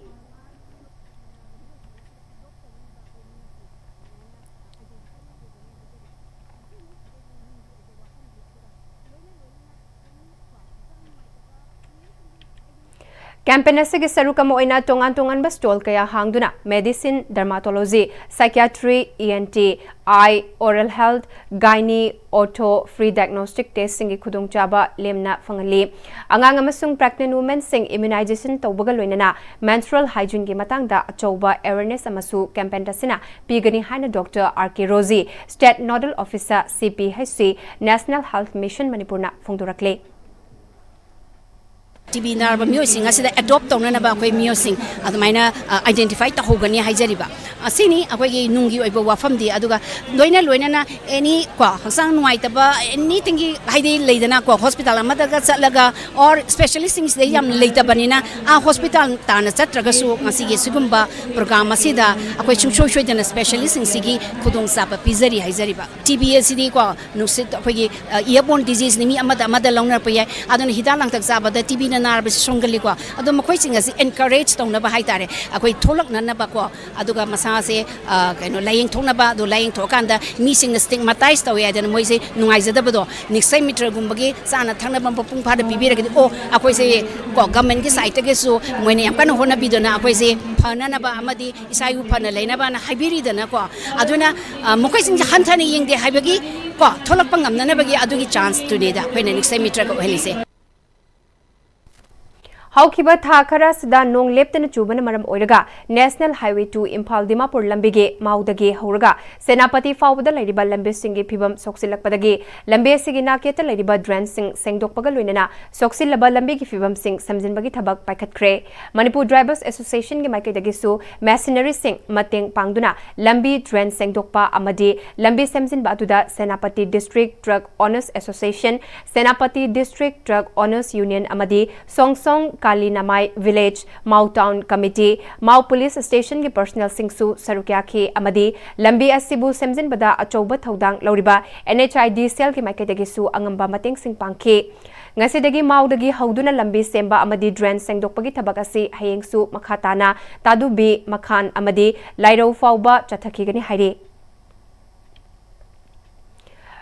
ꯀꯦꯝꯄꯦꯟ ꯑꯁꯤꯒꯤ ꯁꯔꯨꯛ ꯑꯃ ꯑꯣꯏꯅ ꯇꯣꯉꯥꯟ ꯇꯣꯉꯥꯟꯕ ꯁ꯭ꯇꯣꯜ ꯀꯌꯥ ꯍꯥꯡꯗꯨꯅ medicine, dermatology, psychiatry, E N T, eye, oral health, gynae, ortho, free diagnostic testꯁꯤꯡꯒꯤ ꯈꯨꯗꯣꯡꯆꯥꯕ ꯂꯦꯝꯅ ꯐꯪꯍꯜꯂꯤ꯫ ꯑꯉꯥꯡ ꯑꯃꯁꯨꯡ pregnant womenꯁꯤꯡ immunization ꯇꯧꯕꯒ ꯂꯣꯏꯅꯅ menstrual hygieneꯒꯤ ꯃꯇꯥꯡꯗ ꯑꯆꯧꯕ awareness ꯑꯃꯁꯨ ꯀꯦꯝꯄꯦꯟ ꯑꯁꯤꯅ ꯄꯤꯒꯅꯤ ꯍꯥꯏꯅ Doctor R K Rosy, State Nodal Officer C P H C, National Health Mission ꯃꯅꯤꯄꯨꯔꯅ ꯐꯣꯡꯗꯣꯔꯛꯂꯤ꯫ ꯇꯤ ꯕꯤ ꯅꯥꯔꯕ ꯃꯤꯑꯣꯏꯁꯤꯡ ꯑꯁꯤꯗ ꯑꯦꯗꯣꯞ ꯇꯧꯅꯅꯕ ꯑꯩꯈꯣꯏ ꯃꯤꯑꯣꯏꯁꯤꯡ ꯑꯗꯨꯃꯥꯏꯅ ꯑꯥꯏꯗꯦꯟꯇꯤꯐꯥꯏ ꯇꯧꯍꯧꯒꯅꯤ ꯍꯥꯏꯖꯔꯤꯕ꯫ ꯑꯁꯤꯅꯤ ꯑꯩꯈꯣꯏꯒꯤ ꯅꯨꯡꯒꯤ ꯑꯣꯏꯕ ꯋꯥꯐꯝꯗꯤ꯫ ꯑꯗꯨꯒ ꯂꯣꯏꯅ ꯂꯣꯏꯅꯅ ꯑꯦꯅꯤ ꯀꯣ ꯍꯛꯆꯥꯡ ꯅꯨꯡꯉꯥꯏꯇꯕ ꯑꯦꯅꯤꯊꯤꯡꯒꯤ ꯍꯥꯏꯗꯤ ꯂꯩꯗꯅꯀꯣ, ꯍꯣꯁꯄꯤꯇꯥꯜ ꯑꯃꯗꯒ ꯆꯠꯂꯒ ꯑꯣꯔ ꯁ꯭ꯄꯦꯁꯤꯌꯦꯂꯤꯁꯁꯤꯡꯁꯤꯗ ꯌꯥꯝ ꯂꯩꯇꯕꯅꯤꯅ ꯑꯥ ꯍꯣꯁꯄꯤꯇꯥꯜ ꯇꯥꯟꯅ ꯆꯠꯇ꯭ꯔꯒꯁꯨ ꯉꯁꯤꯒꯤ ꯁꯤꯒꯨꯝꯕ ꯄ꯭ꯔꯣꯒ꯭ꯔꯥꯝ ꯑꯁꯤꯗ ꯑꯩꯈꯣꯏ ꯁꯨꯡꯁꯣꯏ ꯁꯣꯏꯗꯅ ꯁ꯭ꯄꯦꯁꯤꯌꯦꯂꯤꯁꯁꯤꯡꯁꯤꯒꯤ ꯈꯨꯗꯣꯡꯆꯥꯕ ꯄꯤꯖꯔꯤ ꯍꯥꯏꯖꯔꯤꯕ꯫ ꯇꯤ ꯕꯤ ꯑꯁꯤꯗꯤꯀꯣ ꯅꯨꯡꯁꯤꯠ ꯑꯩꯈꯣꯏꯒꯤ ꯏꯌꯔꯕꯣꯔꯟ ꯗꯤꯖꯤꯖꯅꯤ, ꯃꯤ ꯑꯃꯗ ꯑꯃꯗ ꯂꯧꯅꯔꯛꯄ ꯌꯥꯏ꯫ ꯑꯗꯨꯅ ꯍꯤꯗꯥꯛ ꯂꯥꯡꯊꯛ ꯆꯥꯕꯗ ꯇꯤ ꯕꯤꯅ ꯅꯥꯔꯕꯁꯤ ꯁꯣꯟꯒꯜꯂꯤꯀꯣ꯫ ꯑꯗꯣ ꯃꯈꯣꯏꯁꯤꯡ ꯑꯁꯤ ꯑꯦꯟꯀꯔꯦꯖ ꯇꯧꯅꯕ ꯍꯥꯏꯇꯥꯔꯦ, ꯑꯩꯈꯣꯏ ꯊꯣꯛꯂꯛꯅꯅꯕꯀꯣ꯫ ꯑꯗꯨꯒ ꯃꯁꯥꯁꯦ ꯀꯩꯅꯣ ꯂꯥꯏꯌꯦꯡꯊꯣꯛꯅꯕ, ꯑꯗꯣ ꯂꯥꯏꯌꯦꯡꯊꯣꯛꯑꯀꯥꯟꯗ ꯃꯤꯁꯤꯡꯅ ꯁ꯭ꯇꯤꯛꯃꯇꯥꯏꯁ ꯇꯧꯋꯦ ꯍꯥꯏꯗꯅ ꯃꯣꯏꯁꯦ ꯅꯨꯡꯉꯥꯏꯖꯗꯕꯗꯣ, ꯅꯤꯛꯁꯩ ꯃꯤꯇ꯭ꯔꯒꯨꯝꯕꯒꯤ ꯆꯥꯅ ꯊꯛꯅꯕ ꯃꯄꯨꯡ ꯐꯥꯅ ꯄꯤꯕꯤꯔꯒꯗꯤ ꯑꯣ ꯑꯩꯈꯣꯏꯁꯦ ꯀꯣ ꯒꯃꯦꯟꯒꯤ ꯁꯥꯏꯠꯇꯒꯤꯁꯨ ꯃꯣꯏꯅ ꯌꯥꯝ ꯀꯟꯅ ꯍꯣꯠꯅꯕꯤꯗꯅ ꯑꯩꯈꯣꯏꯁꯦ ꯐꯅꯅꯕ ꯑꯃꯗꯤ ꯏꯁꯥ ꯏꯎ ꯐꯅ ꯂꯩꯅꯕꯅ ꯍꯥꯏꯕꯤꯔꯤꯗꯅꯀꯣ꯫ ꯑꯗꯨꯅ ꯃꯈꯣꯏꯁꯤꯡꯁꯦ ꯍꯟꯊꯅ ꯌꯦꯡꯗꯦ ꯍꯥꯏꯕꯒꯤ ꯀꯣ ꯊꯣꯛꯂꯛꯄ ꯉꯝꯅꯅꯕꯒꯤ ꯑꯗꯨꯒꯤ ꯆꯥꯟꯁꯇꯨꯅꯤꯗ ꯑꯩꯈꯣꯏꯅ ꯅꯤꯛꯁꯩ ꯃꯤꯇ꯭ꯔꯒ ꯑꯣꯏꯍꯜꯂꯤꯁꯦ꯫ ꯍꯧꯈꯤꯕ ꯊꯥ ꯈꯔ ꯑꯁꯤꯗ ꯅꯣꯡ ꯂꯦꯞꯇꯅ ꯆꯨꯕꯅ ꯃꯔꯝ ꯑꯣꯏꯔꯒ National Highway two Imphal Dimapur ꯂꯝꯕꯤꯒꯤ ꯃꯥꯎꯗꯒꯤ ꯍꯧꯔꯒ ꯁꯦꯅꯥꯄꯇꯤ ꯐꯥꯎꯕꯗ ꯂꯩꯔꯤꯕ ꯂꯝꯕꯤꯁꯤꯡꯒꯤ ꯐꯤꯕꯝ ꯁꯣꯛꯆꯤꯜꯂꯛꯄꯗꯒꯤ ꯂꯝꯕꯤ ꯑꯁꯤꯒꯤ ꯅꯥꯛꯌꯦꯠꯇ ꯂꯩꯔꯤꯕ ꯗ꯭ꯔꯦꯟꯁꯤꯡ ꯁꯦꯡꯗꯣꯛꯄꯒ ꯂꯣꯏꯅꯅ ꯁꯣꯛꯆꯤꯜꯂꯕ ꯂꯝꯕꯤꯒꯤ ꯐꯤꯕꯝꯁꯤꯡ ꯁꯦꯝꯖꯤꯟꯕꯒꯤ ꯊꯕꯛ ꯄꯥꯏꯈꯠꯈ꯭ꯔꯦ꯫ ꯃꯅꯤꯄꯨꯔ ꯗ꯭ꯔꯥꯏꯚꯔꯁ ꯑꯦꯁꯣꯁꯤꯌꯦꯁꯟꯒꯤ ꯃꯥꯏꯀꯩꯗꯒꯤꯁꯨ ꯃꯦꯁꯤꯅꯔꯤꯁꯤꯡ ꯃꯇꯦꯡ ꯄꯥꯡꯗꯨꯅ ꯂꯝꯕꯤ ꯗ꯭ꯔꯦꯟ ꯁꯦꯡꯗꯣꯛꯄ ꯑꯃꯗꯤ ꯂꯝꯕꯤ ꯁꯦꯝꯖꯤꯟꯕ ꯑꯗꯨꯗ Senapati District Truck Owners Association, Senapati District Truck Owners Union ꯑꯃꯗꯤ ꯁꯣꯡꯁꯣꯡ ꯀꯥꯂꯤ ꯅꯃꯥꯏ ꯚꯤꯂꯦꯖ, ꯃꯥꯎ ꯇꯥꯎꯟ ꯀꯃꯤꯇꯤ, ꯃꯥꯎ ꯄꯨꯂꯤꯁ ꯁ꯭ꯇꯦꯁꯟꯒꯤ ꯄꯔꯁꯅꯦꯜꯁꯤꯡꯁꯨ ꯁꯔꯨꯛ ꯌꯥꯈꯤ ꯑꯃꯗꯤ ꯂꯝꯕꯤ ꯑꯁꯤꯕꯨ ꯁꯦꯝꯖꯤꯟꯕꯗ ꯑꯆꯧꯕ ꯊꯧꯗꯥꯡ ꯂꯧꯔꯤꯕ N H I D cellꯒꯤ ꯃꯥꯏꯀꯩꯗꯒꯤꯁꯨ ꯑꯉꯝꯕ ꯃꯇꯦꯡꯁꯤꯡ ꯄꯥꯡꯈꯤ꯫ ꯉꯁꯤꯗꯒꯤ ꯃꯥꯎꯗꯒꯤ ꯍꯧꯗꯨꯅ ꯂꯝꯕꯤ ꯁꯦꯝꯕ ꯑꯃꯗꯤ ꯗ꯭ꯔꯦꯟ ꯁꯦꯡꯗꯣꯛꯄꯒꯤ ꯊꯕꯛ ꯑꯁꯤ ꯍꯌꯦꯡꯁꯨ ꯃꯈꯥ ꯇꯥꯅ ꯇꯥꯗꯨꯕꯤ, ꯃꯈꯥꯟ ꯑꯃꯗꯤ ꯂꯥꯏꯔꯧ ꯐꯥꯎꯕ ꯆꯠꯊꯈꯤꯒꯅꯤ ꯍꯥꯏꯔꯤ꯫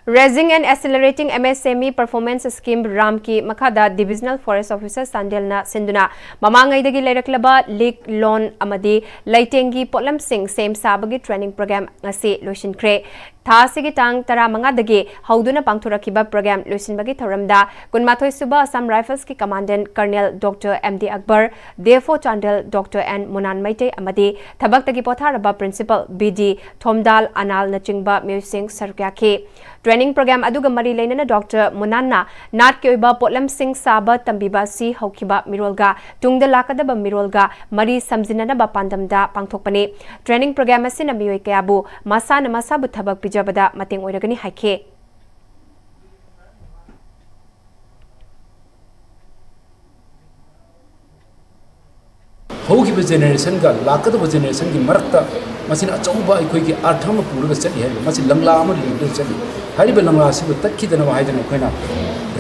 Raising and Accelerating M S M E Performance Scheme, ꯔꯥꯝꯀꯤ ꯃꯈꯥꯗ Divisional Forest Officer ꯆꯥꯟꯗꯦꯜꯅ ꯁꯤꯟꯗꯨꯅ ꯃꯃꯥꯡꯉꯩꯗꯒꯤ ꯂꯩꯔꯛꯂꯕ ꯂꯤꯛ, ꯂꯣꯟ ꯑꯃꯗꯤ ꯂꯩꯇꯦꯡꯒꯤ ꯄꯣꯠꯂꯝꯁꯤꯡ ꯁꯦꯝ ꯁꯥꯕꯒꯤ training program ꯉꯁꯤ ꯂꯣꯏꯁꯤꯟꯈ꯭ꯔꯦ꯫ ꯊꯥ ꯑꯁꯤꯒꯤ ꯇꯥꯡ ꯇꯔꯥꯃꯉꯥꯗꯒꯤ ꯍꯧꯗꯨꯅ ꯄꯥꯡꯊꯣꯔꯛꯈꯤꯕ program ꯂꯣꯏꯁꯤꯟꯕꯒꯤ ꯊꯧꯔꯝꯗ ꯀꯨꯟꯃꯥꯊꯣꯏ ꯁꯨꯕ Assam Riflesꯀꯤ Commandant Colonel Doctor M D Akbar, D F O Chandel Doctor N Munan Meitei ꯑꯃꯗꯤ ꯊꯕꯛꯇꯒꯤ ꯄꯣꯊꯥꯔꯕ Principal B D ꯊꯣꯝꯗꯥꯜ ꯑꯅꯥꯜꯅꯆꯤꯡꯕ ꯃꯤꯑꯣꯏꯁꯤꯡ ꯁꯔꯨꯛ ꯌꯥꯈꯤ꯫ Training program ꯑꯗꯨꯒ ꯃꯔꯤ ꯂꯩꯅꯅ Doctor ꯃꯨꯅꯥꯟꯅ ꯅꯥꯠꯀꯤ ꯑꯣꯏꯕ ꯄꯣꯠꯂꯝꯁꯤꯡ ꯁꯥꯕ ꯇꯝꯕꯤꯕ ꯑꯁꯤ ꯍꯧꯈꯤꯕ ꯃꯤꯔꯣꯜꯒ ꯇꯨꯡꯗ ꯂꯥꯛꯀꯗꯕ ꯃꯤꯔꯣꯜꯒ ꯃꯔꯤ ꯁꯝꯖꯤꯟꯅꯅꯕ ꯄꯥꯟꯗꯝꯗ ꯄꯥꯡꯊꯣꯛꯄꯅꯤ꯫ Training program ꯑꯁꯤꯅ ꯃꯤꯑꯣꯏ ꯀꯌꯥꯕꯨ ꯃꯁꯥꯅ ꯃꯁꯥꯕꯨ ꯊꯕꯛ ꯄꯤꯖꯕꯗ ꯃꯇꯦꯡ ꯑꯣꯏꯔꯒꯅꯤ ꯍꯥꯏꯈꯤ꯫ ꯍꯧꯈꯤꯕ generationꯒ ꯂꯥꯛꯀꯗꯕ generationꯒꯤ ꯃꯔꯛꯇ ꯃꯁꯤꯅ ꯑꯆꯧꯕ ꯑꯩꯈꯣꯏꯒꯤ ꯑꯔꯊ ꯑꯃ ꯄꯨꯔꯒ ꯆꯠꯂꯤ ꯍꯥꯏꯕ, ꯃꯁꯤ ꯂꯪꯂꯥ ꯑꯃ ꯂꯦꯡꯗꯨꯅ ꯆꯠꯂꯤ꯫ ꯍꯥꯏꯔꯤꯕ ꯂꯪꯂꯥ ꯑꯁꯤꯕꯨ ꯇꯠꯈꯤꯗꯅꯕ ꯍꯥꯏꯗꯅ ꯑꯩꯈꯣꯏꯅ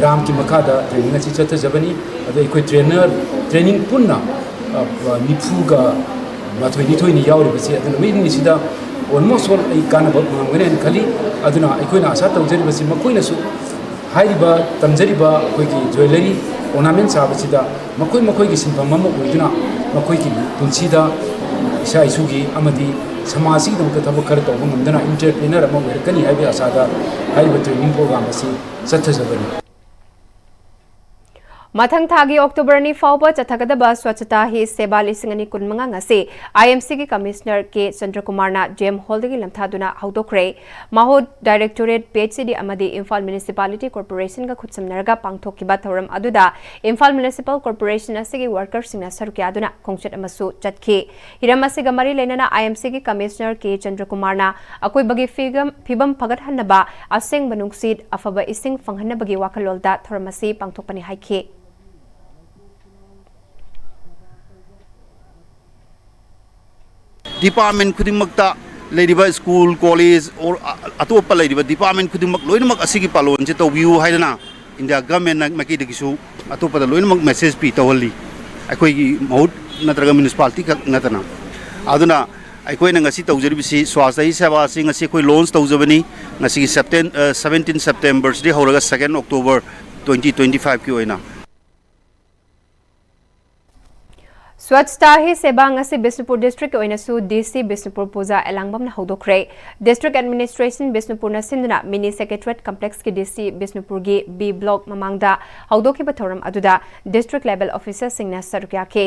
ꯔꯥꯝꯀꯤ ꯃꯈꯥꯗ training ꯑꯁꯤ ꯆꯠꯊꯖꯕꯅꯤ꯫ ꯑꯗꯣ ꯑꯩꯈꯣꯏ trainer, training ꯄꯨꯟꯅ, ꯑ, ꯅꯤꯐꯨꯒ ꯃꯥꯊꯣꯏ ꯅꯤꯊꯣꯏꯅꯤ ꯌꯥꯎꯔꯤꯕꯁꯤ꯫ ꯑꯗꯨꯅ ꯃꯤꯁꯤꯡꯁꯤꯗ almost all ꯑꯩ ꯀꯥꯟꯅꯕ ꯐꯪꯉꯝꯒꯅꯤ ꯍꯥꯏꯅ ꯈꯜꯂꯤ꯫ ꯑꯗꯨꯅ ꯑꯩꯈꯣꯏꯅ ꯑꯁꯥ ꯇꯧꯖꯔꯤꯕꯁꯤ ꯃꯈꯣꯏꯅꯁꯨ ꯍꯥꯏꯔꯤꯕ ꯇꯝꯖꯔꯤꯕ ꯑꯩꯈꯣꯏꯒꯤ jewellery ornament ꯁꯥꯕꯁꯤꯗ ꯃꯈꯣꯏ ꯃꯈꯣꯏꯒꯤ ꯁꯤꯟꯐꯝ ꯑꯃ ꯑꯣꯏꯗꯨꯅ ꯃꯈꯣꯏꯒꯤ ꯄꯨꯟꯁꯤꯗ ꯏꯁꯥ ꯏꯁꯨꯒꯤ ꯑꯃꯗꯤ ꯁꯃꯥꯖꯁꯤꯒꯤꯗꯃꯛꯇ ꯊꯕꯛ ꯈꯔ ꯇꯧꯕ ꯉꯝꯗꯨꯅ entrepreneur ꯑꯃ ꯑꯣꯏꯔꯛꯀꯅꯤ ꯍꯥꯏꯕꯒꯤ ꯑꯁꯥꯗ ꯍꯥꯏꯔꯤꯕ training program ꯑꯁꯤ ꯆꯠꯊꯖꯕꯅꯤ꯫ ꯃꯊꯪ ꯊꯥꯒꯤ October ꯑꯅꯤ ꯐꯥꯎꯕ ꯆꯠꯊꯒꯗꯕ Swachhata Hi Seva ꯂꯤꯁꯤꯡ ꯑꯅꯤ ꯀꯨꯟꯃꯉꯥ ꯉꯁꯤ I M Cꯒꯤ Commissioner K ꯆꯟꯗ꯭ꯔꯀꯨꯃꯥꯔꯅ J M Hallꯗꯒꯤ ꯂꯝꯊꯥꯗꯨꯅ ꯍꯧꯗꯣꯛꯈ꯭ꯔꯦ꯫ ꯃꯍꯨꯠ Directorate, P H E D ꯑꯃꯗꯤ ꯏꯝꯐꯥꯜ Municipality Corporationꯒ ꯈꯨꯠꯁꯝꯅꯔꯒ ꯄꯥꯡꯊꯣꯛꯈꯤꯕ ꯊꯧꯔꯝ ꯑꯗꯨꯗ ꯏꯝꯐꯥꯜ Municipal Corporation ꯑꯁꯤꯒꯤ workerꯁꯤꯡꯅ ꯁꯔꯨꯛ ꯌꯥꯗꯨꯅ ꯈꯣꯡꯆꯠ ꯑꯃꯁꯨ ꯆꯠꯈꯤ꯫ ꯍꯤꯔꯝ ꯑꯁꯤꯒ ꯃꯔꯤ ꯂꯩꯅꯅ I M Cꯒꯤ Commissioner K ꯆꯟꯗ꯭ꯔꯀꯨꯃꯥꯔꯅ ꯑꯀꯣꯏꯕꯒꯤ ꯐꯤꯕꯝ, ꯐꯤꯕꯝ ꯐꯒꯠꯍꯟꯅꯕ ꯑꯁꯦꯡꯕ ꯅꯨꯡꯁꯤꯠ, ꯑꯐꯕ ꯏꯁꯤꯡ ꯐꯪꯍꯟꯅꯕꯒꯤ ꯋꯥꯈꯜꯂꯣꯟꯗ ꯊꯧꯔꯝ ꯑꯁꯤ ꯄꯥꯡꯊꯣꯛꯄꯅꯤ ꯍꯥꯏꯈꯤ꯫ Department ꯈꯨꯗꯤꯡꯃꯛꯇ ꯂꯩꯔꯤꯕ school, college, or ꯑꯇꯣꯞꯄ ꯂꯩꯔꯤꯕ department ꯈꯨꯗꯤꯡꯃꯛ ꯂꯣꯏꯅꯃꯛ ꯑꯁꯤꯒꯤ ꯄꯥꯂꯣꯟꯁꯦ ꯇꯧꯕꯤꯌꯨ ꯍꯥꯏꯗꯅ India Governmentꯅ ꯃꯥꯏꯀꯩꯗꯒꯤꯁꯨ ꯑꯇꯣꯞꯄꯗ ꯂꯣꯏꯅꯃꯛ message ꯄꯤ ꯇꯧꯍꯜꯂꯤ, ꯑꯩꯈꯣꯏꯒꯤ ꯃꯍꯨꯠ ꯅꯠꯇ꯭ꯔꯒ municipality ꯈꯛ ꯅꯠꯇꯅ꯫ ꯑꯗꯨꯅ ꯑꯩꯈꯣꯏꯅ ꯉꯁꯤ ꯇꯧꯖꯔꯤꯕꯁꯤ ꯁ꯭ꯋꯥꯁꯊ ꯍꯤ ꯁꯦꯕꯥ ꯑꯁꯤ ꯉꯁꯤ ꯑꯩꯈꯣꯏ ꯂꯣꯟꯆ ꯇꯧꯖꯕꯅꯤ꯫ ꯉꯁꯤꯒꯤ ꯁꯦꯞꯇꯦꯝ-, ꯑ, ꯁꯕꯦꯟꯇꯤꯟ ꯁꯦꯞꯇꯦꯝꯕꯔꯁꯤꯗꯒꯤ ꯍꯧꯔꯒ ꯁꯦꯀꯦꯟ ꯑꯣꯛꯇꯣꯕꯔ ꯇ꯭ꯋꯦꯟꯇꯤ ꯇ꯭ꯋꯦꯟꯇꯤ ꯐꯥꯏꯚꯀꯤ ꯑꯣꯏꯅ꯫ ꯁ꯭ꯋꯥꯁꯊ ꯍꯤ ꯁꯦꯕꯥ ꯉꯁꯤ ꯕꯤꯁꯅꯨꯄꯨꯔ ꯗꯤꯁꯇ꯭ꯔꯤꯛꯀꯤ ꯑꯣꯏꯅꯁꯨ ꯗꯤ ꯁꯤ ꯕꯤꯁꯅꯨꯄꯨꯔ ꯄꯨꯖꯥ ꯑꯦꯂꯥꯡꯕꯝꯅ ꯍꯧꯗꯣꯛꯈ꯭ꯔꯦ꯫ ꯗꯤꯁꯇ꯭ꯔꯤꯛ ꯑꯦꯗꯃꯤꯅꯤꯁꯇ꯭ꯔꯦꯁꯟ ꯕꯤꯁꯅꯨꯄꯨꯔꯅ ꯁꯤꯟꯗꯨꯅ ꯃꯤꯅꯤ ꯁꯦꯀ꯭ꯔꯦꯇꯔꯤꯌꯦꯠ ꯀꯝꯄ꯭ꯂꯦꯛꯁꯀꯤ ꯗꯤ ꯁꯤ ꯕꯤꯁꯅꯨꯄꯨꯔꯒꯤ ꯕꯤ ꯕ꯭ꯂꯣꯛ ꯃꯃꯥꯡꯗ ꯍꯧꯗꯣꯛꯈꯤꯕ ꯊꯧꯔꯝ ꯑꯗꯨꯗ ꯗꯤꯁꯇ꯭ꯔꯤꯛ ꯂꯦꯚꯦꯜ ꯑꯣꯐꯤꯁꯔꯁꯤꯡꯅ ꯁꯔꯨꯛ ꯌꯥꯈꯤ꯫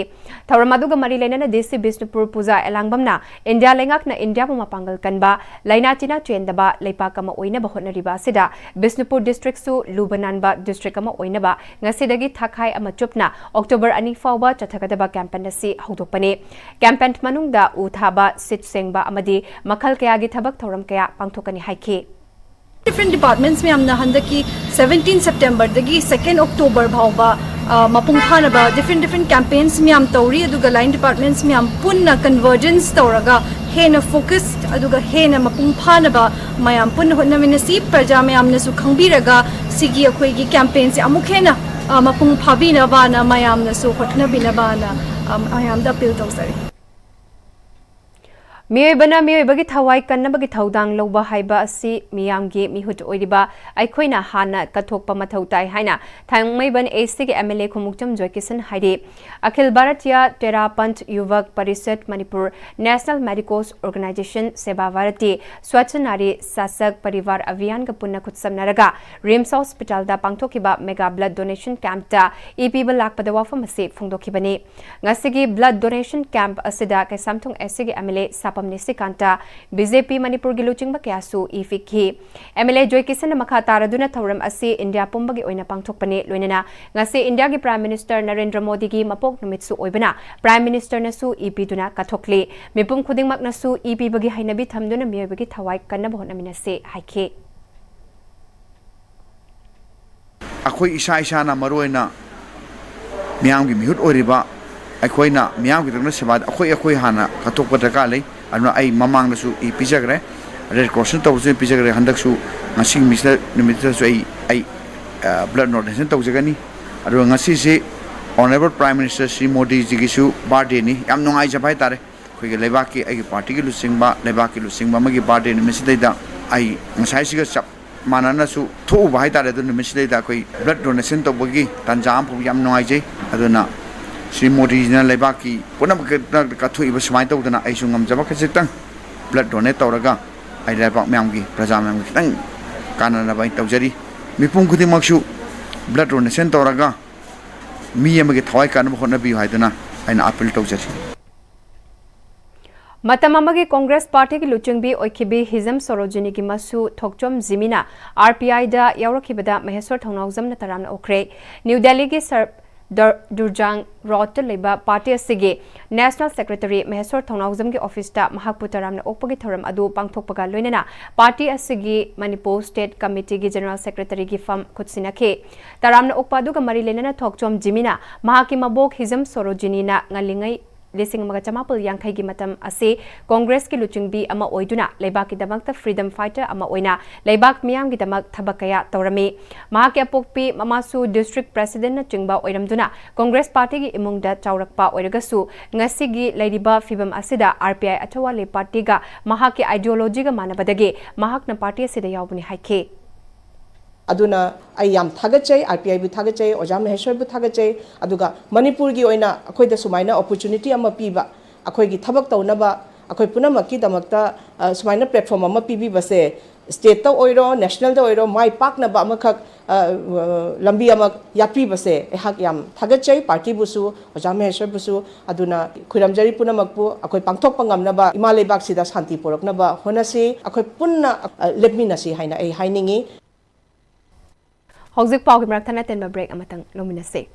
ꯊꯧꯔꯝ ꯑꯗꯨꯒ ꯃꯔꯤ ꯂꯩꯅꯅ ꯗꯤ ꯁꯤ ꯕꯤꯁꯅꯨꯄꯨꯔ ꯄꯨꯖꯥ ꯑꯦꯂꯥꯡꯕꯝꯅ ꯏꯟꯗꯤꯌꯥ ꯂꯩꯉꯥꯛꯅ ꯏꯟꯗꯤꯌꯥꯕꯨ ꯃꯄꯥꯡꯒꯜ ꯀꯟꯕ, ꯂꯥꯏꯅꯥ ꯇꯤꯟꯅꯥ ꯆꯦꯟꯗꯕ ꯂꯩꯄꯥꯛ ꯑꯃ ꯑꯣꯏꯅꯕ ꯍꯣꯠꯅꯔꯤꯕ ꯑꯁꯤꯗ ꯕꯤꯁꯅꯨꯄꯨꯔ ꯗꯤꯁꯇ꯭ꯔꯤꯛꯁꯨ ꯂꯨꯕ ꯅꯥꯟꯕ ꯗꯤꯁꯇ꯭ꯔꯤꯛ ꯑꯃ ꯑꯣꯏꯅꯕ ꯉꯁꯤꯗꯒꯤ ꯊꯥꯈꯥꯏ ꯑꯃ ꯆꯨꯞꯅ ꯑꯣꯛꯇꯣꯕꯔ ꯑꯅꯤ ꯐꯥꯎꯕ ꯆꯠꯊꯒꯗꯕ ꯀꯦꯝꯄꯦꯟ ꯑꯁꯤ ꯍꯧꯗꯣꯛꯄꯅꯤ꯫ ꯀꯦꯝꯄꯦꯟ ꯃꯅꯨꯡꯗ ꯎ ꯊꯥꯕ, ꯁꯤꯠ ꯁꯦꯡꯕ ꯑꯃꯗꯤ ꯃꯈꯜ ꯀꯌꯥꯒꯤ ꯊꯕꯛ ꯊꯧꯔꯝ ꯀꯌꯥ ꯄꯥꯡꯊꯣꯛꯀꯅꯤ ꯍꯥꯏꯈꯤ꯫ Different departments ꯃꯌꯥꯝꯅ ꯍꯟꯗꯛꯀꯤ ꯁꯕꯦꯟꯇꯤꯟ ꯁꯦꯞꯇꯦꯝꯕꯔꯗꯒꯤ ꯁꯦꯀꯦꯟ ꯑꯣꯛꯇꯣꯕꯔ ꯐꯥꯎꯕ, ꯑ, ꯃꯄꯨꯡ ꯐꯥꯅꯕ different different campaigns ꯃꯌꯥꯝ ꯇꯧꯔꯤ꯫ ꯑꯗꯨꯒ line departments ꯃꯌꯥꯝ ꯄꯨꯟꯅ convergence ꯇꯧꯔꯒ ꯍꯦꯟꯅ focus ꯑꯗꯨꯒ ꯍꯦꯟꯅ ꯃꯄꯨꯡ ꯐꯥꯅꯕ ꯃꯌꯥꯝ ꯄꯨꯟꯅ ꯍꯣꯠꯅꯃꯤꯟꯅꯁꯤ꯫ ꯄ꯭ꯔꯖꯥ ꯃꯌꯥꯝꯅꯁꯨ ꯈꯪꯕꯤꯔꯒ ꯁꯤꯒꯤ ꯑꯩꯈꯣꯏꯒꯤ campaignꯁꯦ ꯑꯃꯨꯛ ꯍꯦꯟꯅ, ꯑ, ꯃꯄꯨꯡ ꯐꯥꯕꯤꯅꯕꯅ ꯃꯌꯥꯝꯅꯁꯨ ꯍꯣꯠꯅꯕꯤꯅꯕꯅ, ꯑ, ꯃꯌꯥꯝꯗ appeal ꯇꯧꯖꯔꯤ꯫ ꯃꯤꯑꯣꯏꯕꯅ ꯃꯤꯑꯣꯏꯕꯒꯤ ꯊꯋꯥꯏ ꯀꯟꯅꯕꯒꯤ ꯊꯧꯗꯥꯡ ꯂꯧꯕ ꯍꯥꯏꯕ ꯑꯁꯤ ꯃꯤꯌꯥꯝꯒꯤ ꯃꯤꯍꯨꯠ ꯑꯣꯏꯔꯤꯕ ꯑꯩꯈꯣꯏꯅ ꯍꯥꯟꯅ ꯀꯠꯊꯣꯛꯄ ꯃꯊꯧ ꯇꯥꯏ ꯍꯥꯏꯅ ꯊꯥꯡꯃꯩꯕꯟ ꯑꯦꯁꯤꯒꯤ ꯑꯦꯝ ꯑꯦꯜ ꯑꯦ ꯈꯣꯡꯎꯞꯆꯝ ꯖꯣꯏꯀꯤꯁꯟ ꯍꯥꯏꯔꯤ꯫ ꯑꯈꯤꯜ ꯚꯥꯔꯇꯤꯌꯥ ꯇꯦꯔꯥ ꯄꯟꯊ ꯌꯨꯚꯛ ꯄꯔꯤꯁꯠ ꯃꯅꯤꯄꯨꯔ, ꯅꯦꯁꯅꯦꯜ ꯃꯦꯗꯤꯀꯣꯁ ꯑꯣꯔꯒꯅꯥꯏꯖꯦꯁꯟ, ꯁꯦꯕꯥ ꯚꯥꯔꯇꯤ, ꯁ꯭ꯋꯥꯆ ꯅꯥꯔꯤ ꯁꯥꯁꯛ ꯄꯔꯤꯚꯥꯔ ꯑꯚꯤꯌꯥꯟꯒ ꯄꯨꯟꯅ ꯈꯨꯠꯁꯝꯅꯔꯒ ꯔꯤꯝꯁ ꯍꯣꯁꯄꯤꯇꯥꯜꯗ ꯄꯥꯡꯊꯣꯛꯈꯤꯕ ꯃꯦꯒꯥ ꯕ꯭ꯂꯗ ꯗꯣꯅꯦꯁꯟ ꯀꯦꯝꯞꯇ ꯏ ꯄꯤꯕ ꯂꯥꯛꯄꯗ ꯋꯥꯐꯝ ꯑꯁꯤ ꯐꯣꯡꯗꯣꯛꯈꯤꯕꯅꯤ꯫ ꯉꯁꯤꯒꯤ ꯕ꯭ꯂꯗ ꯗꯣꯅꯦꯁꯟ ꯀꯦꯝꯞ ꯑꯁꯤꯗ ꯀꯩꯁꯥꯝꯊꯣꯡ ꯑꯦꯁꯤꯒꯤ M L A Sapam Nishikanta, B J P ꯃꯅꯤꯄꯨꯔꯒꯤ ꯂꯨꯆꯤꯡꯕ ꯀꯌꯥꯁꯨ ꯏ ꯄꯤꯈꯤ꯫ ꯑꯦꯝ ꯑꯦꯜ ꯑꯦ ꯖꯣꯏꯀꯤꯁꯟꯅ ꯃꯈꯥ ꯇꯥꯔꯗꯨꯅ ꯊꯧꯔꯝ ꯑꯁꯤ ꯏꯟꯗꯤꯌꯥ ꯄꯨꯝꯕꯒꯤ ꯑꯣꯏꯅ ꯄꯥꯡꯊꯣꯛꯄꯅꯤ꯫ ꯂꯣꯏꯅꯅ ꯉꯁꯤ ꯏꯟꯗꯤꯌꯥꯒꯤ ꯄ꯭ꯔꯥꯏꯝ ꯃꯤꯅꯤꯁꯇꯔ ꯅꯔꯦꯟꯗ꯭ꯔ ꯃꯣꯗꯤꯒꯤ ꯃꯄꯣꯛ ꯅꯨꯃꯤꯠꯁꯨ ꯑꯣꯏꯕꯅ ꯄ꯭ꯔꯥꯏꯝ ꯃꯤꯅꯤꯁꯇꯔꯅꯁꯨ ꯏ ꯄꯤꯗꯨꯅ ꯀꯠꯊꯣꯛꯂꯤ꯫ ꯃꯤꯄꯨꯝ ꯈꯨꯗꯤꯡꯃꯛꯅꯁꯨ ꯏ ꯄꯤꯕꯒꯤ ꯍꯩꯅꯕꯤ ꯊꯝꯗꯨꯅ ꯃꯤꯑꯣꯏꯕꯒꯤ ꯊꯋꯥꯏ ꯀꯟꯅꯕ ꯍꯣꯠꯅꯃꯤꯟꯅꯁꯤ ꯍꯥꯏꯈꯤ꯫ ꯑꯩꯈꯣꯏ ꯏꯁꯥ ꯏꯁꯥꯅ ꯃꯔꯨꯑꯣꯏꯅ ꯃꯤꯌꯥꯝꯒꯤ ꯃꯤꯍꯨꯠ ꯑꯣꯏꯔꯤꯕ ꯑꯩꯈꯣꯏꯅ ꯃꯤꯌꯥꯝꯒꯤꯗꯃꯛꯇ ꯁꯦꯕꯥ ꯑꯩꯈꯣꯏ ꯑꯩꯈꯣꯏ ꯍꯥꯟꯅ ꯀꯠꯊꯣꯛꯄ ꯗꯔꯀꯥꯔ ꯂꯩ꯫ ꯑꯗꯨꯅ ꯑꯩ ꯃꯃꯥꯡꯗꯁꯨ ꯏ ꯄꯤꯖꯈ꯭ꯔꯦ, ꯔꯦꯗ ꯀ꯭ꯔꯣꯁꯅ ꯇꯧꯕꯁꯨ ꯄꯤꯖꯈ꯭ꯔꯦ꯫ ꯍꯟꯗꯛꯁꯨ ꯉꯁꯤꯒꯤ ꯃꯤꯁꯤꯗ ꯅꯨꯃꯤꯠꯁꯤꯗꯁꯨ ꯑꯩ ꯑꯩ ꯕ꯭ꯂꯗ ꯗꯣꯅꯦꯁꯟ ꯇꯧꯖꯒꯅꯤ꯫ ꯑꯗꯨꯒ ꯉꯁꯤꯁꯤ ꯑꯣꯅꯔꯦꯕꯜ ꯄ꯭ꯔꯥꯏꯝ ꯃꯤꯅꯤꯁꯇꯔ ꯁ꯭ꯔꯤ ꯃꯣꯗꯤꯖꯤꯒꯤꯁꯨ ꯕꯥꯔꯗꯦꯅꯤ꯫ ꯌꯥꯝ ꯅꯨꯡꯉꯥꯏꯖꯕ ꯍꯥꯏꯇꯥꯔꯦ꯫ ꯑꯩꯒꯤ ꯂꯩꯕꯥꯛꯀꯤ, ꯑꯩꯒꯤ ꯄꯥꯔꯇꯤꯒꯤ ꯂꯨꯆꯤꯡꯕ, ꯂꯩꯕꯥꯛꯀꯤ ꯂꯨꯆꯤꯡꯕ ꯑꯃꯒꯤ ꯕꯥꯔꯗꯦ ꯅꯨꯃꯤꯠꯁꯤꯗꯩꯗ ꯑꯩ ꯉꯁꯥꯏꯁꯤꯒ ꯆꯞ ꯃꯥꯟꯅꯅꯁꯨ ꯊꯣꯛꯎꯕ ꯍꯥꯏꯇꯥꯔꯦ꯫ ꯑꯗꯨ ꯅꯨꯃꯤꯠꯁꯤꯗꯩꯗ ꯑꯩꯈꯣꯏ ꯕ꯭ꯂꯗ ꯗꯣꯅꯦꯁꯟ ꯇꯧꯕꯒꯤ ꯇꯥꯟꯖꯥ ꯑꯃ ꯐꯪꯕ ꯌꯥꯝ ꯅꯨꯡꯉꯥꯏꯖꯩ꯫ ꯑꯗꯨꯅ ꯁ꯭ꯔꯤ ꯃꯣꯗꯤꯖꯤꯅ ꯂꯩꯕꯥꯛꯀꯤ ꯄꯨꯝꯅꯃꯛꯇ ꯀꯠꯊꯣꯛꯏꯕ ꯁꯨꯃꯥꯏꯅ ꯇꯧꯗꯅ ꯑꯩꯁꯨ ꯉꯝꯖꯕ ꯈꯖꯤꯛꯇꯪ ꯕ꯭ꯂꯗ ꯗꯣꯅꯦꯠ ꯇꯧꯔꯒ ꯑꯩ ꯂꯩꯕꯥꯛ ꯃꯌꯥꯝꯒꯤ, ꯄ꯭ꯔꯖꯥ ꯃꯌꯥꯝꯒꯤ ꯈꯤꯇꯪ ꯀꯥꯟꯅꯅꯕ ꯑꯩ ꯇꯧꯖꯔꯤ꯫ ꯃꯤꯄꯨꯝ ꯈꯨꯗꯤꯡꯃꯛꯁꯨ ꯕ꯭ꯂꯗ ꯗꯣꯅꯦꯁꯟ ꯇꯧꯔꯒ ꯃꯤ ꯑꯃꯒꯤ ꯊꯋꯥꯏ ꯀꯟꯅꯕ ꯍꯣꯠꯅꯕꯤꯌꯨ ꯍꯥꯏꯗꯨꯅ ꯑꯩꯅ ꯑꯥꯄꯤꯜ ꯇꯧꯖꯔꯤ꯫ ꯃꯇꯝ ꯑꯃꯒꯤ ꯀꯣꯡꯒ꯭ꯔꯦꯁ ꯄꯥꯔꯇꯤꯒꯤ ꯂꯨꯆꯤꯡꯕꯤ ꯑꯣꯏꯈꯤꯕꯤ ꯍꯤꯖꯝ ꯁꯣꯔꯣꯖꯤꯅꯤꯒꯤ ꯃꯁꯨ ꯊꯣꯛꯆꯣꯝ ꯖꯤꯃꯤꯅ ꯑꯥꯔ ꯄꯤ ꯑꯥꯏꯗ ꯌꯥꯎꯔꯛꯈꯤꯕꯗ ꯃꯍꯦꯁꯣꯔ ꯊꯧꯅꯥꯎꯖꯝꯅ ꯇꯔꯥꯝꯅ ꯑꯣꯛꯈ꯭ꯔꯦ꯫ ꯅ꯭ꯌꯨ ꯗꯦꯜꯂꯤꯒꯤ ꯁꯔ ꯗꯔ-, ꯗꯨꯔꯖꯥꯡ ꯔꯣꯗꯇ ꯂꯩꯕ ꯄꯥꯔꯇꯤ ꯑꯁꯤꯒꯤ ꯅꯦꯁꯅꯦꯜ ꯁꯦꯀ꯭ꯔꯦꯇꯔꯤ ꯃꯍꯦꯁꯣꯔ ꯊꯧꯅꯥꯎꯖꯝꯒꯤ ꯑꯣꯐꯤꯁꯇ ꯃꯍꯥꯛꯄꯨ ꯇꯔꯥꯝꯅ ꯑꯣꯛꯄꯒꯤ ꯊꯧꯔꯝ ꯑꯗꯨ ꯄꯥꯡꯊꯣꯛꯄꯒ ꯂꯣꯏꯅꯅ ꯄꯥꯔꯇꯤ ꯑꯁꯤꯒꯤ ꯃꯅꯤꯄꯨꯔ ꯁ꯭ꯇꯦꯠ ꯀꯃꯤꯇꯤꯒꯤ ꯖꯦꯅꯔꯦꯜ ꯁꯦꯀ꯭ꯔꯦꯇꯔꯤꯒꯤ ꯐꯝ ꯈꯨꯠꯁꯤꯟꯅꯈꯤ꯫ ꯇꯔꯥꯝꯅ ꯑꯣꯛꯄ ꯑꯗꯨꯒ ꯃꯔꯤ ꯂꯩꯅꯅ ꯊꯣꯛꯆꯣꯝ ꯖꯤꯃꯤꯅ ꯃꯍꯥꯛꯀꯤ ꯃꯕꯣꯛ ꯍꯤꯖꯝ ꯁꯣꯔꯣꯖꯤꯅꯤꯅ ꯉꯜꯂꯤꯉꯩ ꯂꯤꯁꯤꯡ ꯑꯃꯒ ꯆꯃꯥꯄꯜ ꯌꯥꯡꯈꯩꯒꯤ ꯃꯇꯝ ꯑꯁꯤ ꯀꯣꯡꯒ꯭ꯔꯦꯁꯀꯤ ꯂꯨꯆꯤꯡꯕꯤ ꯑꯃ ꯑꯣꯏꯗꯨꯅ ꯂꯩꯕꯥꯛꯀꯤꯗꯃꯛꯇ ꯐ꯭ꯔꯤꯗꯝ ꯐꯥꯏꯇꯔ ꯑꯃ ꯑꯣꯏꯅ ꯂꯩꯕꯥꯛ ꯃꯤꯌꯥꯝꯒꯤꯗꯃꯛ ꯊꯕꯛ ꯀꯌꯥ ꯇꯧꯔꯝꯃꯤ꯫ ꯃꯍꯥꯛꯀꯤ ꯑꯄꯣꯛꯄꯤ ꯃꯃꯥꯁꯨ ꯗꯤꯁꯇ꯭ꯔꯤꯛ ꯄ꯭ꯔꯦꯁꯤꯗꯦꯟꯠꯅꯆꯤꯡꯕ ꯑꯣꯏꯔꯝꯗꯨꯅ ꯀꯣꯡꯒ꯭ꯔꯦꯁ ꯄꯥꯔꯇꯤꯒꯤ ꯏꯃꯨꯡꯗ ꯆꯥꯎꯔꯛꯄ ꯑꯣꯏꯔꯒꯁꯨ ꯉꯁꯤꯒꯤ ꯂꯩꯔꯤꯕ ꯐꯤꯕꯝ ꯑꯁꯤꯗ ꯑꯥꯔ ꯄꯤ ꯑꯥꯏ ꯑꯊꯋꯥꯂꯦ ꯄꯥꯔꯇꯤꯒ ꯃꯍꯥꯛꯀꯤ ꯑꯥꯏꯗꯤꯌꯣꯂꯣꯖꯤꯒ ꯃꯥꯟꯅꯕꯗꯒꯤ ꯃꯍꯥꯛꯅ ꯄꯥꯔꯇꯤ ꯑꯁꯤꯗ ꯌꯥꯎꯕꯅꯤ ꯍꯥꯏꯈꯤ꯫ ꯑꯗꯨꯅ ꯑꯩ ꯌꯥꯝ ꯊꯥꯒꯠꯆꯩ, ꯑꯥꯔ ꯄꯤ ꯑꯥꯏꯕꯨ ꯊꯥꯒꯠꯆꯩ, ꯑꯣꯖꯥ ꯃꯍꯦꯁ꯭ꯋꯔꯕꯨ ꯊꯥꯒꯠꯆꯩ꯫ ꯑꯗꯨꯒ ꯃꯅꯤꯄꯨꯔꯒꯤ ꯑꯣꯏꯅ ꯑꯩꯈꯣꯏꯗ ꯁꯨꯃꯥꯏꯅ ꯑꯣꯄꯣꯔꯆꯨꯅꯤꯇꯤ ꯑꯃ ꯄꯤꯕ, ꯑꯩꯈꯣꯏꯒꯤ ꯊꯕꯛ ꯇꯧꯅꯕ, ꯑꯩꯈꯣꯏ ꯄꯨꯝꯅꯃꯛꯀꯤꯗꯃꯛꯇ, ꯑ, ꯁꯨꯃꯥꯏꯅ ꯄ꯭ꯂꯦꯠꯐꯣꯔꯝ ꯑꯃ ꯄꯤꯕꯤꯕꯁꯦ, ꯁ꯭ꯇꯦꯠꯇ ꯑꯣꯏꯔꯣ, ꯅꯦꯁꯅꯦꯜꯗ ꯑꯣꯏꯔꯣ, ꯃꯥꯏ ꯄꯥꯛꯅꯕ ꯑꯃꯈꯛ, ꯑ, ꯑ, ꯂꯝꯕꯤ ꯑꯃ ꯌꯥꯠꯄꯤꯕꯁꯦ ꯑꯩꯍꯥꯛ ꯌꯥꯝ ꯊꯥꯒꯠꯆꯩ, ꯄꯥꯔꯇꯤꯕꯨꯁꯨ, ꯑꯣꯖꯥ ꯃꯍꯦꯁ꯭ꯋꯔꯕꯨꯁꯨ꯫ ꯑꯗꯨꯅ ꯈꯨꯔꯨꯝꯖꯔꯤ ꯄꯨꯝꯅꯃꯛꯄꯨ꯫ ꯑꯩꯈꯣꯏ ꯄꯥꯡꯊꯣꯛꯄ ꯉꯝꯅꯕ ꯏꯃꯥ ꯂꯩꯕꯥꯛꯁꯤꯗ ꯁꯥꯟꯇꯤ ꯄꯨꯔꯛꯅꯕ ꯍꯣꯠꯅꯁꯤ꯫ ꯑꯩꯈꯣꯏ ꯄꯨꯟꯅ, ꯑ, ꯂꯦꯞꯃꯤꯟꯅꯁꯤ ꯍꯥꯏꯅ ꯑꯩ ꯍꯥꯏꯅꯤꯡꯏ꯫ ꯍꯧꯖꯤꯛ ꯄꯥꯎꯒꯤ ꯃꯔꯛ ꯊꯠꯅ ꯇꯦꯟꯕ ꯕ꯭ꯔꯦꯛ ꯑꯃꯇꯪ ꯂꯧꯃꯤꯟꯅꯁꯤ꯫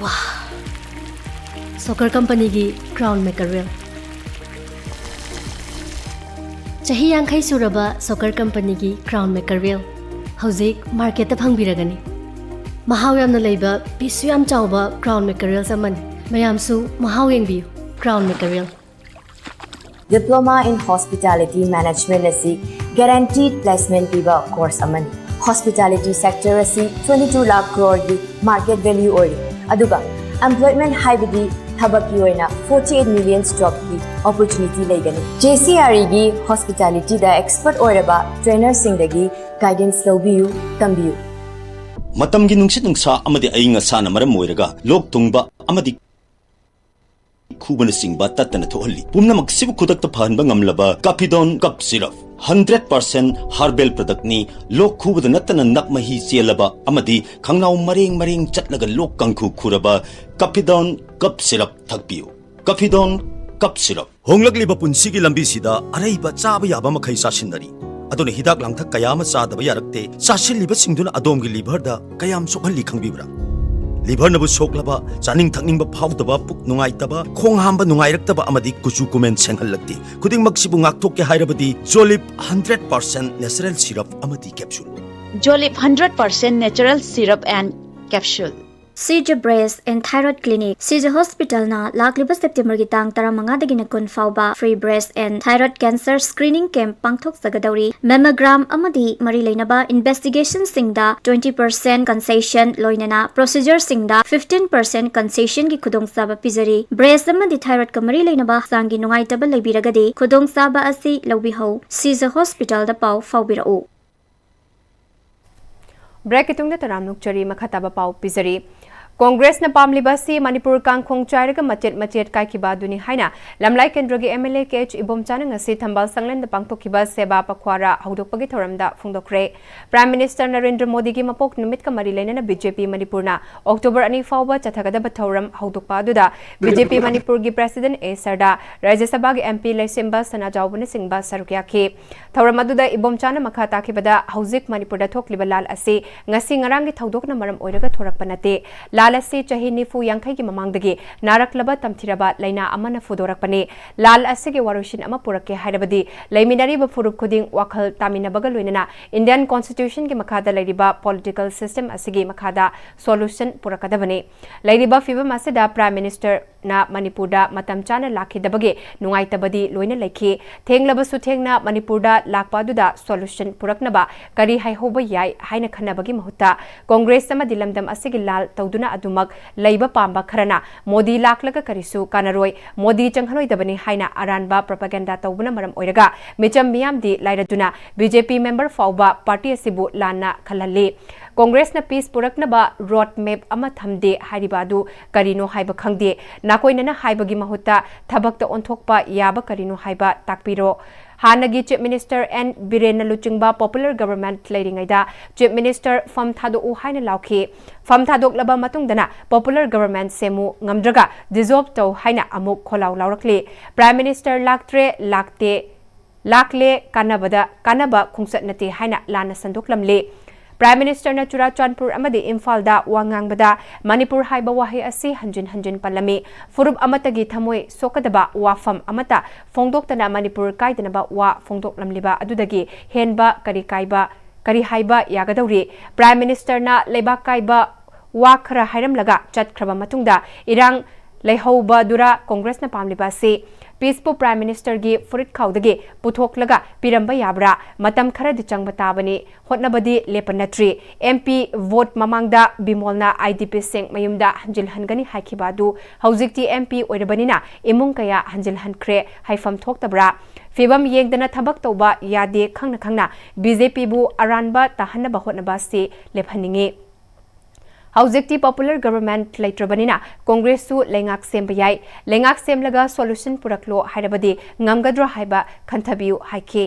ꯋꯥ! ꯁꯣꯀꯔ ꯀꯝꯄꯅꯤꯒꯤ ꯀ꯭ꯔꯥꯎꯟ ꯃꯦꯀꯔꯦꯜ꯫ ꯆꯍꯤ ꯌꯥꯡꯈꯩ ꯁꯨꯔꯕ ꯁꯣꯀꯔ ꯀꯝꯄꯅꯤꯒꯤ ꯀ꯭ꯔꯥꯎꯟ ꯃꯦꯀꯔꯦꯜ ꯍꯧꯖꯤꯛ ꯃꯥꯔꯀꯦꯠꯇ ꯐꯪꯕꯤꯔꯒꯅꯤ꯫ ꯃꯍꯥꯎ ꯌꯥꯝꯅ ꯂꯩꯕ, ꯄꯤꯁꯁꯨ ꯌꯥꯝ ꯆꯥꯎꯕ ꯀ꯭ꯔꯥꯎꯟ ꯃꯦꯀꯔꯦꯜꯁ ꯑꯃꯅꯤ꯫ ꯃꯌꯥꯝꯁꯨ ꯃꯍꯥꯎ ꯌꯦꯡꯕꯤꯌꯨ꯫ Crown mackerel. Diploma in Hospitality Management ꯑꯁꯤ guaranteed placement ꯄꯤꯕ ꯀꯣꯔꯁ ꯑꯃꯅꯤ꯫ Hospitality sector ꯑꯁꯤ twenty two lakh crore ꯒꯤ market value ꯑꯣꯏꯔꯤ, ꯑꯗꯨꯒ employment ꯍꯥꯏꯕꯗꯤ ꯊꯕꯛꯀꯤ ꯑꯣꯏꯅ forty eight million job ꯀꯤ opportunity ꯂꯩꯒꯅꯤ꯫ J C R E ꯒꯤ hospitality ꯗ expert ꯑꯣꯏꯔꯕ trainer ꯁꯤꯡꯗꯒꯤ guidance ꯂꯧꯕꯤꯌꯨ, ꯇꯝꯕꯤꯌꯨ꯫ ꯃꯇꯝꯒꯤ ꯅꯨꯡꯁꯤꯠ ꯅꯨꯡꯁꯥ ꯑꯃꯗꯤ ꯑꯏꯪ ꯑꯁꯥꯅ ꯃꯔꯝ ꯑꯣꯏꯔꯒ ꯂꯣꯛ ꯊꯨꯡꯕ ꯑꯃꯗꯤ ꯈꯨꯕꯅꯆꯤꯡꯕ ꯇꯠꯇꯅ ꯊꯣꯛꯍꯜꯂꯤ꯫ ꯄꯨꯝꯅꯃꯛꯁꯤꯕꯨ ꯈꯨꯗꯛꯇ ꯐꯍꯟꯕ ꯉꯝꯂꯕ Caphidone Cough Syrup, hundred percent herbal product ꯅꯤ꯫ ꯂꯣꯛ ꯈꯨꯕꯗ ꯅꯠꯇꯅ ꯅꯞ ꯃꯍꯤ ꯆꯦꯜꯂꯕ ꯑꯃꯗꯤ ꯈꯪꯅꯥꯎ ꯃꯔꯦꯡ ꯃꯔꯦꯡ ꯆꯠꯂꯒ ꯂꯣꯛ ꯀꯥꯡꯈꯨ ꯈꯨꯔꯕ Caphidone Cough Syrup ꯊꯛꯄꯤꯌꯨ꯫ Caphidone Cough Syrup꯫ ꯍꯣꯡꯂꯛꯂꯤꯕ ꯄꯨꯟꯁꯤꯒꯤ ꯂꯝꯕꯤꯁꯤꯗ ꯑꯔꯩꯕ ꯆꯥꯕ ꯌꯥꯕ ꯃꯈꯩ ꯆꯥꯁꯤꯟꯅꯔꯤ꯫ ꯑꯗꯨꯅ ꯍꯤꯗꯥꯛ ꯂꯥꯡꯊꯛ ꯀꯌꯥ ꯑꯃ ꯆꯥꯗꯕ ꯌꯥꯔꯛꯇꯦ꯫ ꯆꯥꯁꯤꯜꯂꯤꯕꯁꯤꯡꯗꯨꯅ ꯑꯗꯣꯝꯒꯤ liver ꯗ ꯀꯌꯥꯝ ꯁꯣꯛꯍꯜꯂꯤ ꯈꯪꯕꯤꯕ꯭ꯔꯥ? Liver ꯅꯕꯨ ꯁꯣꯛꯂꯕ, ꯆꯥꯅꯤꯡ ꯊꯛꯅꯤꯡꯕ ꯐꯥꯎꯗꯕ, ꯄꯨꯛ ꯅꯨꯡꯉꯥꯏꯇꯕ, ꯈꯣꯡ ꯍꯥꯝꯕ ꯅꯨꯡꯉꯥꯏꯔꯛꯇꯕ ꯑꯃꯗꯤ ꯀꯨꯆꯨ ꯀꯨꯃꯦꯟ ꯁꯦꯡꯍꯜꯂꯛꯇꯦ꯫ ꯈꯨꯗꯤꯡꯃꯛꯁꯤꯕꯨ ꯉꯥꯛꯊꯣꯛꯀꯦ ꯍꯥꯏꯔꯕꯗꯤ Jolib hundred percent natural syrup ꯑꯃꯗꯤ capsule꯫ Jolib hundred percent natural syrup and capsule. Sija Breast and Thyroid Clinic, Sija Hospital ꯅ ꯂꯥꯛꯂꯤꯕ September ꯒꯤ ꯇꯥꯡ ꯇꯔꯥꯃꯉꯥꯗꯒꯤꯅ ꯀꯨꯟ ꯐꯥꯎꯕ free breast and thyroid cancer screening camp ꯄꯥꯡꯊꯣꯛꯆꯒꯗꯧꯔꯤ꯫ Mammogram ꯑꯃꯗꯤ ꯃꯔꯤ ꯂꯩꯅꯕ investigation ꯁꯤꯡꯗ twenty percent concession ꯂꯣꯏꯅꯅ procedure ꯁꯤꯡꯗ fifteen percent concession ꯒꯤ ꯈꯨꯗꯣꯡꯆꯥꯕ ꯄꯤꯖꯔꯤ꯫ Breast ꯑꯃꯗꯤ thyroid ꯀ ꯃꯔꯤ ꯂꯩꯅꯕ ꯍꯛꯆꯥꯡꯒꯤ ꯅꯨꯡꯉꯥꯏꯇꯕ ꯂꯩꯕꯤꯔꯒꯗꯤ ꯈꯨꯗꯣꯡꯆꯥꯕ ꯑꯁꯤ ꯂꯧꯕꯤꯍꯧ꯫ Sija Hospital ꯗ ꯄꯥꯎ ꯐꯥꯎꯕꯤꯔꯛꯎ꯫ Break ꯀꯤ ꯇꯨꯡꯗ ꯇꯔꯥꯝꯅ ꯑꯣꯛꯆꯔꯤ꯫ ꯃꯈꯥ ꯇꯥꯕ ꯄꯥꯎ ꯄꯤꯖꯔꯤ꯫ ꯀꯣꯡꯒ꯭ꯔꯦꯁꯅ ꯄꯥꯝꯂꯤꯕ ꯑꯁꯤ ꯃꯅꯤꯄꯨꯔ ꯀꯥꯡꯈꯣꯡ ꯆꯥꯏꯔꯒ ꯃꯆꯦꯠ ꯃꯆꯦꯠ ꯀꯥꯏꯈꯤꯕ ꯑꯗꯨꯅꯤ ꯍꯥꯏꯅ ꯂꯝꯂꯥꯏ ꯀꯦꯟꯗ꯭ꯔꯒꯤ M L A K H ꯏꯕꯣꯝꯆꯥꯅ ꯉꯁꯤ ꯊꯝꯕꯥꯜ ꯁꯪꯂꯦꯟꯗ ꯄꯥꯡꯊꯣꯛꯈꯤꯕ ꯁꯦꯕꯥ ꯄꯈ꯭ꯋꯥꯔꯥ ꯍꯧꯗꯣꯛꯄꯒꯤ ꯊꯧꯔꯝꯗ ꯐꯣꯡꯗꯣꯛꯈ꯭ꯔꯦ꯫ Prime Minister ꯅꯔꯦꯟꯗ꯭ꯔ ꯃꯣꯗꯤꯒꯤ ꯃꯄꯣꯛ ꯅꯨꯃꯤꯠꯀ ꯃꯔꯤ ꯂꯩꯅꯅ B J P ꯃꯅꯤꯄꯨꯔꯅ October ꯑꯅꯤ ꯐꯥꯎꯕ ꯆꯠꯊꯒꯗꯕ ꯊꯧꯔꯝ ꯍꯧꯗꯣꯛꯄ ꯑꯗꯨꯗ B J P ꯃꯅꯤꯄꯨꯔꯒꯤ President A ꯁꯔꯗꯥ, ꯔꯥꯖ꯭ꯌ ꯁꯚꯥꯒꯤ M P ꯂꯩꯁꯦꯝꯕ ꯁꯅꯥꯖꯥꯎꯕꯅꯆꯤꯡꯕ ꯁꯔꯨꯛ ꯌꯥꯈꯤ꯫ ꯊꯧꯔꯝ ꯑꯗꯨꯗ ꯏꯕꯣꯝꯆꯥꯅ ꯃꯈꯥ ꯇꯥꯈꯤꯕꯗ, ꯍꯧꯖꯤꯛ ꯃꯅꯤꯄꯨꯔꯗ ꯊꯣꯛꯂꯤꯕ ꯂꯥꯜ ꯑꯁꯤ ꯉꯁꯤ ꯉꯔꯥꯡꯒꯤ ꯊꯧꯗꯣꯛꯅ ꯃꯔꯝ ꯑꯣꯏꯔꯒ ꯊꯣꯔꯛꯄ ꯅꯠꯇꯦ꯫ ꯂꯥꯜ ꯑꯁꯤ ꯆꯍꯤ ꯅꯤꯐꯨ ꯌꯥꯡꯈꯩꯒꯤ ꯃꯃꯥꯡꯗꯒꯤ ꯅꯥꯔꯛꯂꯕ ꯇꯝꯊꯤꯔꯕ ꯂꯥꯏꯅꯥ ꯑꯃꯅ ꯐꯨꯗꯣꯔꯛꯄꯅꯤ꯫ ꯂꯥꯜ ꯑꯁꯤꯒꯤ ꯋꯥꯔꯣꯏꯁꯤꯟ ꯑꯃ ꯄꯨꯔꯛꯀꯦ ꯍꯥꯏꯔꯕꯗꯤ ꯂꯩꯃꯤꯟꯅꯔꯤꯕ ꯐꯨꯔꯨꯞ ꯈꯨꯗꯤꯡ ꯋꯥꯈꯜ ꯇꯥꯃꯤꯟꯅꯕꯒ ꯂꯣꯏꯅꯅ Indian Constitution ꯒꯤ ꯃꯈꯥꯗ ꯂꯩꯔꯤꯕ political system ꯑꯁꯤꯒꯤ ꯃꯈꯥꯗ solution ꯄꯨꯔꯛꯀꯗꯕꯅꯤ꯫ ꯂꯩꯔꯤꯕ ꯐꯤꯕꯝ ꯑꯁꯤꯗ Prime Minister ꯅ ꯃꯅꯤꯄꯨꯔꯗ ꯃꯇꯝ ꯆꯥꯅ ꯂꯥꯛꯈꯤꯗꯕꯒꯤ ꯅꯨꯡꯉꯥꯏꯇꯕꯗꯤ ꯂꯣꯏꯅ ꯂꯩꯈꯤ꯫ ꯊꯦꯡꯂꯕꯁꯨ ꯊꯦꯡꯅ ꯃꯅꯤꯄꯨꯔꯗ ꯂꯥꯛꯄ ꯑꯗꯨꯗ solution ꯄꯨꯔꯛꯅꯕ ꯀꯔꯤ ꯍꯥꯏꯍꯧꯕ ꯌꯥꯏ ꯍꯥꯏꯅ ꯈꯟꯅꯕꯒꯤ ꯃꯍꯨꯠꯇ Congress ꯑꯃꯗꯤ ꯂꯝꯗꯝ ꯑꯁꯤꯒꯤ ꯂꯥꯜ ꯇꯧꯗꯨꯅ ꯑꯗꯨꯃꯛ ꯂꯩꯕ ꯄꯥꯝꯕ ꯈꯔꯅ ꯃꯣꯗꯤ ꯂꯥꯛꯂꯒ ꯀꯔꯤꯁꯨ ꯀꯥꯟꯅꯔꯣꯏ, ꯃꯣꯗꯤ ꯆꯪꯍꯜꯂꯣꯏꯗꯕꯅꯤ ꯍꯥꯏꯅ ꯑꯔꯥꯟꯕ propaganda ꯇꯧꯕꯅ ꯃꯔꯝ ꯑꯣꯏꯔꯒ ꯃꯤꯆꯝ ꯃꯤꯌꯥꯝꯗꯤ ꯂꯥꯏꯔꯗꯨꯅ B J P member ꯐꯥꯎꯕ party ꯑꯁꯤꯕꯨ ꯂꯥꯟꯅ ꯈꯜꯍꯜꯂꯤ꯫ Congress ꯅ peace ꯄꯨꯔꯛꯅꯕ road map ꯑꯃ ꯊꯝꯗꯦ ꯍꯥꯏꯔꯤꯕ ꯑꯗꯨ ꯀꯔꯤꯅꯣ ꯍꯥꯏꯕ ꯈꯪꯗꯦ꯫ ꯅꯥꯀꯣꯏꯅꯅ ꯍꯥꯏꯕꯒꯤ ꯃꯍꯨꯠꯇ ꯊꯕꯛꯇ ꯑꯣꯟꯊꯣꯛꯄ ꯌꯥꯕ ꯀꯔꯤꯅꯣ ꯍꯥꯏꯕ ꯇꯥꯛꯄꯤꯔꯣ꯫ ꯍꯥꯟꯅꯒꯤ Chief Minister N ꯕꯤꯔꯦꯟꯅ ꯂꯨꯆꯤꯡꯕ Popular Government ꯂꯩꯔꯤꯉꯩꯗ Chief Minister ꯐꯝ ꯊꯥꯗꯣꯛꯎ ꯍꯥꯏꯅ ꯂꯥꯎꯈꯤ꯫ ꯐꯝ ꯊꯥꯗꯣꯛꯂꯕ ꯃꯇꯨꯡꯗꯅ Popular Government ꯁꯦꯝꯃꯨ, ꯉꯝꯗ꯭ꯔꯒ dissolve ꯇꯧ ꯍꯥꯏꯅ ꯑꯃꯨꯛ ꯈꯣꯜꯂꯥꯎ ꯂꯥꯎꯔꯛꯂꯤ꯫ Prime Minister ꯂꯥꯛꯇ꯭ꯔꯦ, ꯂꯥꯛꯇꯦ, ꯂꯥꯛꯂꯦ, ꯀꯥꯟꯅꯕꯗ ꯀꯥꯟꯅꯕ ꯈꯣꯡꯆꯠ ꯅꯠꯇꯦ ꯍꯥꯏꯅ ꯂꯥꯟꯅ ꯁꯟꯗꯣꯛꯂꯝꯂꯤ꯫ Prime Minister ꯅ ꯆꯨꯔꯥꯆꯥꯟꯄꯨꯔ ꯑꯃꯗꯤ ꯏꯝꯐꯥꯜꯗ ꯋꯥ ꯉꯥꯡꯕꯗ ꯃꯅꯤꯄꯨꯔ ꯍꯥꯏꯕ ꯋꯥꯍꯩ ꯑꯁꯤ ꯍꯟꯖꯤꯟ ꯍꯟꯖꯤꯟ ꯄꯜꯂꯝꯃꯤ꯫ ꯐꯨꯔꯨꯞ ꯑꯃꯠꯇꯒꯤ ꯊꯃꯣꯏ ꯁꯣꯛꯀꯗꯕ ꯋꯥꯐꯝ ꯑꯃꯠꯇ ꯐꯣꯡꯗꯣꯛꯇꯅ ꯃꯅꯤꯄꯨꯔ ꯀꯥꯏꯗꯅꯕ ꯋꯥ ꯐꯣꯡꯗꯣꯛꯂꯝꯂꯤꯕ ꯑꯗꯨꯗꯒꯤ ꯍꯦꯟꯕ ꯀꯔꯤ ꯀꯥꯏꯕ, ꯀꯔꯤ ꯍꯥꯏꯕ ꯌꯥꯒꯗꯧꯔꯤ? Prime Minister ꯅ ꯂꯩꯕꯥꯛ ꯀꯥꯏꯕ ꯋꯥ ꯈꯔ ꯍꯥꯏꯔꯝꯂꯒ ꯆꯠꯈ꯭ꯔꯕ ꯃꯇꯨꯡꯗ ꯏꯔꯥꯡ ꯂꯩꯍꯧꯕꯗꯨꯔꯥ Congress ꯅ ꯄꯥꯝꯂꯤꯕ ꯑꯁꯤ? Peace ꯄꯨ Prime Minister ꯒꯤ ꯐꯨꯔꯤꯠ ꯈꯥꯎꯗꯒꯤ ꯄꯨꯊꯣꯛꯂꯒ ꯄꯤꯔꯝꯕ ꯌꯥꯕ꯭ꯔꯥ? ꯃꯇꯝ ꯈꯔꯗꯤ ꯆꯪꯕ ꯇꯥꯕꯅꯤ, ꯍꯣꯠꯅꯕꯗꯤ ꯂꯦꯞꯄ ꯅꯠꯇ꯭ꯔꯤ꯫ M P vote ꯃꯃꯥꯡꯗ ꯕꯤꯃꯣꯜꯅ I D P ꯁꯤꯡ ꯃꯌꯨꯝꯗ ꯍꯟꯖꯤꯜꯍꯟꯒꯅꯤ ꯍꯥꯏꯈꯤꯕ ꯑꯗꯨ ꯍꯧꯖꯤꯛꯇꯤ M P ꯑꯣꯏꯔꯕꯅꯤꯅ ꯏꯃꯨꯡ ꯀꯌꯥ ꯍꯟꯖꯤꯜꯍꯟꯈ꯭ꯔꯦ, ꯍꯥꯏꯐꯝ ꯊꯣꯛꯇꯕ꯭ꯔꯥ? ꯐꯤꯕꯝ ꯌꯦꯡꯗꯅ ꯊꯕꯛ ꯇꯧꯕ ꯌꯥꯗꯦ, ꯈꯪꯅ ꯈꯪꯅ B J P ꯕꯨ ꯑꯔꯥꯟꯕ ꯇꯥꯍꯟꯅꯕ ꯍꯣꯠꯅꯕ ꯑꯁꯤ ꯂꯦꯞꯍꯟꯅꯤꯡꯏ꯫ ꯍꯧꯖꯤꯛꯇꯤ Popular Government ꯂꯩꯇ꯭ꯔꯕꯅꯤꯅ Congress ꯁꯨ ꯂꯩꯉꯥꯛ ꯁꯦꯝꯕ ꯌꯥꯏ꯫ ꯂꯩꯉꯥꯛ ꯁꯦꯝꯂꯒ solution ꯄꯨꯔꯛꯂꯣ ꯍꯥꯏꯔꯕꯗꯤ ꯉꯝꯒꯗ꯭ꯔꯣ ꯍꯥꯏꯕ ꯈꯟꯊꯕꯤꯌꯨ ꯍꯥꯏꯈꯤ꯫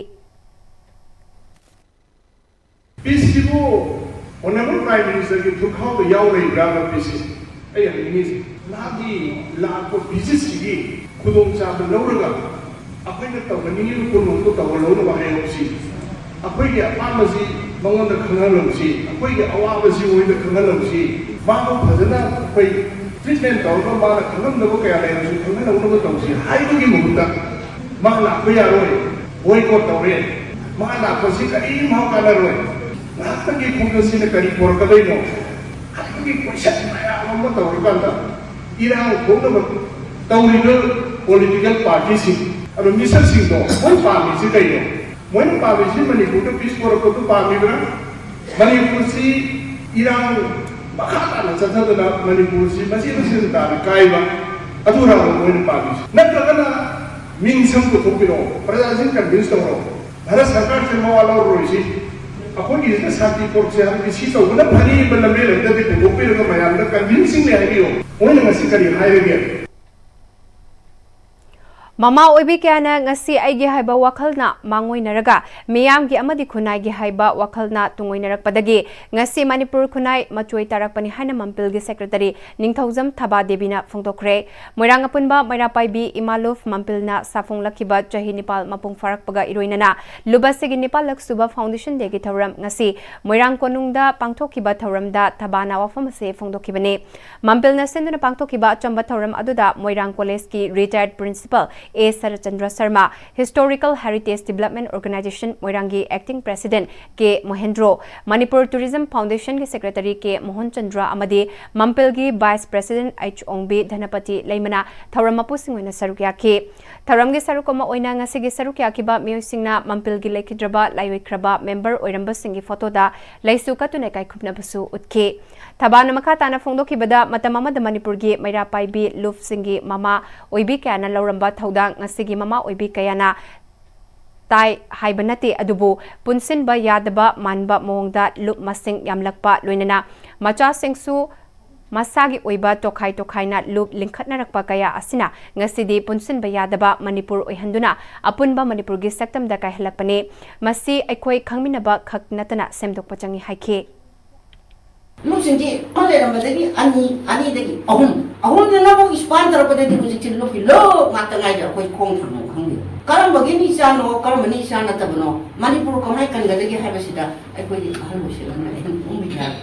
Peace ꯁꯤꯕꯨ Honourable Prime Minister ꯒꯤ ꯊꯨꯈꯥꯎꯗ ꯌꯥꯎꯔꯤꯕ꯭ꯔꯥꯕ peace ꯁꯤ? ꯑꯩ ꯍꯪꯅꯤꯡꯉꯤꯁꯦ꯫ ꯃꯥꯒꯤ ꯂꯥꯛꯄ visit ꯁꯤꯒꯤ ꯈꯨꯗꯣꯡꯆꯥꯕ ꯂꯧꯔꯒ ꯑꯩꯈꯣꯏꯅ ꯇꯧꯍꯟꯅꯤꯡꯉꯤꯕ ꯄꯣꯠꯂꯨꯝꯗꯨ ꯇꯧꯍꯜꯍꯧꯅꯕ ꯍꯥꯏꯍꯧꯁꯤ꯫ ꯑꯩꯈꯣꯏꯒꯤ ꯑꯄꯥꯝꯕꯁꯤ ꯃꯉꯣꯟꯗ ꯈꯪꯍꯜꯍꯧꯁꯤ꯫ ꯑꯩꯈꯣꯏꯒꯤ ꯑꯋꯥꯕꯁꯤ ꯃꯣꯏꯗ ꯈꯪꯍꯜꯍꯧꯁꯤ꯫ ꯃꯥꯕꯨ ꯐꯖꯅ ꯑꯩꯈꯣꯏ treatment ꯇꯧꯔꯒ ꯃꯥꯅ ꯈꯪꯉꯝꯗꯕ ꯀꯌꯥ ꯂꯩꯔꯁꯨ ꯈꯪꯍꯟꯍꯧꯅꯕ ꯇꯧꯁꯤ ꯍꯥꯏꯕꯒꯤ ꯃꯍꯨꯠꯇ, "ꯃꯥ ꯂꯥꯛꯄ ꯌꯥꯔꯣꯏ, boycott ꯇꯧꯔꯦ, ꯃꯥ ꯂꯥꯛꯄꯁꯤ ꯀꯔꯤ ꯃꯍꯥꯎ ꯀꯥꯟꯅꯔꯣꯏ, ꯉꯥꯏꯍꯥꯛꯇꯪꯒꯤ ꯈꯣꯡꯆꯠꯁꯤꯅ ꯀꯔꯤ ꯄꯨꯔꯛꯀꯗꯣꯏꯅꯣ?" ꯍꯥꯏꯕꯒꯤ question ꯃꯌꯥꯝ ꯑꯃ ꯇꯧꯔꯀꯥꯟꯗ, ꯏꯔꯥꯡ ꯊꯣꯛꯅꯕ ꯇꯧꯔꯤꯕ political party ꯁꯤꯡ, ꯑꯗꯣ ꯃꯤꯁꯛꯁꯤꯡꯗꯣ ꯃꯣꯏ ꯄꯥꯝꯃꯤꯁꯤ ꯀꯩꯅꯣ? ꯃꯣꯏꯅ ꯄꯥꯝꯃꯤꯁꯤ ꯃꯅꯤꯄꯨꯔꯗ peace ꯄꯨꯔꯛꯄꯗꯨ ꯄꯥꯝꯃꯤꯕ꯭ꯔꯥ? ꯃꯅꯤꯄꯨꯔꯁꯤ ꯏꯔꯥꯡ ꯃꯈꯥ ꯇꯥꯅ ꯆꯠꯊꯗꯅ ꯃꯅꯤꯄꯨꯔꯁꯤ ꯃꯆꯦꯠ ꯃꯆꯦꯠ ꯇꯥꯅ ꯀꯥꯏꯕ, ꯑꯗꯨꯔꯥꯕ ꯃꯣꯏꯅ ꯄꯥꯝꯃꯤꯁꯤ? ꯅꯠꯇ꯭ꯔꯒꯅ ꯃꯤꯡꯁꯪ ꯄꯨꯊꯣꯛꯄꯤꯔꯛꯑꯣ, ꯄ꯭ꯔꯖꯥꯁꯤꯡ convince ꯇꯧꯔꯣ, ꯚꯥꯔꯠ ꯁꯔꯀꯥꯔꯁꯦ ꯃꯋꯥ ꯂꯧꯔꯔꯣꯏꯁꯤ, ꯑꯩꯈꯣꯏꯒꯤꯁꯤꯅ ꯁꯥꯟꯇꯤ ꯄꯨꯔꯛꯁꯦ ꯍꯥꯏꯕꯒꯤ ꯁꯤ ꯇꯧꯕꯅ ꯐꯅꯤꯕ ꯂꯝꯕꯦꯜ ꯑꯃꯗꯗꯤ ꯄꯨꯊꯣꯛꯄꯤꯔꯒ ꯃꯌꯥꯝꯗ convincingly ꯍꯥꯏꯕꯤꯌꯨ꯫ ꯃꯣꯏꯅ ꯉꯁꯤ ꯀꯔꯤ ꯍꯥꯏꯔꯒꯦ? ꯃꯃꯥ ꯑꯣꯏꯕꯤ ꯀꯌꯥꯅ ꯉꯁꯤ ꯑꯩꯒꯤ ꯍꯥꯏꯕ ꯋꯥꯈꯜꯅ ꯃꯥꯡꯑꯣꯏꯅꯔꯒ ꯃꯤꯌꯥꯝꯒꯤ ꯑꯃꯗꯤ ꯈꯨꯟꯅꯥꯏꯒꯤ ꯍꯥꯏꯕ ꯋꯥꯈꯜꯅ ꯇꯨꯡꯑꯣꯏꯅꯔꯛꯄꯗꯒꯤ ꯉꯁꯤ ꯃꯅꯤꯄꯨꯔ ꯈꯨꯟꯅꯥꯏ ꯃꯆꯣꯏ ꯇꯥꯔꯛꯄꯅꯤ ꯍꯥꯏꯅ ꯃꯝꯄꯤꯜꯒꯤ secretary ꯅꯤꯡꯊꯧꯖꯝ ꯊꯕꯥ ꯗꯦꯕꯤꯅ ꯐꯣꯡꯗꯣꯛꯈ꯭ꯔꯦ꯫ ꯃꯣꯏꯔꯥꯡ ꯑꯄꯨꯟꯕ ꯃꯩꯔꯥ ꯄꯥꯏꯕꯤ ꯏꯃꯥ ꯂꯨꯞ ꯃꯝꯄꯤꯜꯅ ꯁꯥꯐꯣꯡꯂꯛꯈꯤꯕ ꯆꯍꯤ ꯅꯤꯄꯥꯜ ꯃꯄꯨꯡ ꯐꯥꯔꯛꯄꯒ ꯏꯔꯣꯏꯅꯅ ꯂꯨꯞ ꯑꯁꯤꯒꯤ ꯅꯤꯄꯥꯜꯂꯛ ꯁꯨꯕ foundation dayꯒꯤ ꯊꯧꯔꯝ ꯉꯁꯤ ꯃꯣꯏꯔꯥꯡ ꯀꯣꯅꯨꯡꯗ ꯄꯥꯡꯊꯣꯛꯈꯤꯕ ꯊꯧꯔꯝꯗ ꯊꯕꯥꯅ ꯋꯥꯐꯝ ꯑꯁꯤ ꯐꯣꯡꯗꯣꯛꯈꯤꯕꯅꯤ꯫ ꯃꯝꯄꯤꯜꯅ ꯁꯤꯟꯗꯨꯅ ꯄꯥꯡꯊꯣꯛꯈꯤꯕ ꯑꯆꯝꯕ ꯊꯧꯔꯝ ꯑꯗꯨꯗ ꯃꯣꯏꯔꯥꯡ ꯀꯣꯂꯦꯖꯀꯤ retired principal ꯑꯦ Saratchandra Sharma, Historical Heritage Development Organization ꯃꯣꯏꯔꯥꯡꯒꯤ acting president ꯀꯦ ꯃꯣꯍꯦꯟꯗ꯭ꯔꯣ, ꯃꯅꯤꯄꯨꯔ Tourism Foundationꯒꯤ secretary ꯀꯦ ꯃꯣꯍꯟ ꯆꯟꯗ꯭ꯔ ꯑꯃꯗꯤ ꯃꯝꯄꯤꯜꯒꯤ vice president ꯑꯩꯆ ꯑꯣꯡꯕꯤ ꯙꯅꯄꯇꯤ ꯂꯩꯃꯅ ꯊꯧꯔꯝ ꯃꯄꯨꯁꯤꯡ ꯑꯣꯏꯅ ꯁꯔꯨꯛ ꯌꯥꯈꯤ꯫ ꯊꯧꯔꯝꯒꯤ ꯁꯔꯨꯛ ꯑꯃ ꯑꯣꯏꯅ ꯉꯁꯤꯒꯤ ꯁꯔꯨꯛ ꯌꯥꯈꯤꯕ ꯃꯤꯑꯣꯏꯁꯤꯡꯅ ꯃꯝꯄꯤꯜꯒꯤ ꯂꯩꯈꯤꯗ꯭ꯔꯕ ꯂꯥꯏꯑꯣꯏꯈ꯭ꯔꯕ member ꯑꯣꯏꯔꯝꯕꯁꯤꯡꯒꯤ photoꯗ ꯂꯩꯁꯨ ꯀꯠꯇꯨꯅ ꯏꯀꯥꯏ ꯈꯨꯝꯅꯕꯁꯨ ꯎꯠꯈꯤ꯫ ꯊꯕꯥꯅ ꯃꯈꯥ ꯇꯥꯅ ꯐꯣꯡꯗꯣꯛꯈꯤꯕꯗ, ꯃꯇꯝ ꯑꯃꯗ ꯃꯅꯤꯄꯨꯔꯒꯤ ꯃꯩꯔꯥ ꯄꯥꯏꯕꯤ ꯂꯨꯞꯁꯤꯡꯒꯤ ꯃꯃꯥ ꯑꯣꯏꯕꯤ ꯀꯌꯥꯅ ꯂꯧꯔꯝꯕ ꯊꯧꯗꯥꯡ ꯉꯁꯤꯒꯤ ꯃꯃꯥ ꯑꯣꯏꯕꯤ ꯀꯌꯥꯅ ꯇꯥꯏ ꯍꯥꯏꯕ ꯅꯠꯇꯦ, ꯑꯗꯨꯕꯨ ꯄꯨꯟꯁꯤꯟꯕ ꯌꯥꯗꯕ ꯃꯥꯟꯕ ꯃꯑꯣꯡꯗ ꯂꯨꯞ ꯃꯁꯤꯡ ꯌꯥꯝꯂꯛꯄ, ꯂꯣꯏꯅꯅ ꯃꯆꯥꯁꯤꯡꯁꯨ ꯃꯁꯥꯒꯤ ꯑꯣꯏꯕ ꯇꯣꯈꯥꯏ ꯇꯣꯈꯥꯏꯅ ꯂꯨꯞ ꯂꯤꯡꯈꯠꯅꯔꯛꯄ ꯀꯌꯥ ꯑꯁꯤꯅ ꯉꯁꯤꯗꯤ ꯄꯨꯟꯁꯤꯟꯕ ꯌꯥꯗꯕ ꯃꯅꯤꯄꯨꯔ ꯑꯣꯏꯍꯟꯗꯨꯅ ꯑꯄꯨꯟꯕ ꯃꯅꯤꯄꯨꯔꯒꯤ ꯁꯛꯇꯝꯗ ꯀꯥꯏꯍꯜꯂꯛꯄꯅꯤ꯫ ꯃꯁꯤ ꯑꯩꯈꯣꯏ ꯈꯪꯃꯤꯟꯅꯕ ꯈꯛ ꯅꯠꯇꯅ ꯁꯦꯝꯗꯣꯛꯄ ꯆꯪꯏ ꯍꯥꯏꯈꯤ꯫ ꯂꯨꯞꯁꯤꯡꯁꯤ ꯑꯃ ꯂꯩꯔꯝꯕꯗꯒꯤ ꯑꯅꯤ, ꯑꯅꯤꯗꯒꯤ ꯑꯍꯨꯝ, ꯑꯍꯨꯝꯗꯅ ꯑꯃꯨꯛ expand ꯇꯧꯔꯛꯄꯗꯗꯤ ꯍꯧꯖꯤꯛꯁꯤ ꯂꯨꯞꯀꯤ ꯂꯨꯞ ꯉꯥꯛꯇ ꯉꯥꯏꯔꯦ꯫ ꯑꯩꯈꯣꯏ ꯈꯣꯡ ꯊꯥꯡꯅꯕ ꯈꯪꯗꯦ꯫ ꯀꯔꯝꯕꯒꯤꯅ ꯏꯆꯥꯅꯣ, ꯀꯔꯝꯕꯅ ꯏꯆꯥ ꯅꯠꯇꯕꯅꯣ, ꯃꯅꯤꯄꯨꯔ ꯀꯃꯥꯏꯅ ꯀꯟꯒꯗꯒꯦ ꯍꯥꯏꯕꯁꯤꯗ ꯑꯩꯈꯣꯏꯒꯤ ꯑꯍꯜ ꯑꯣꯏꯁꯤꯜꯂꯒ ꯑꯩꯅ ꯎꯝ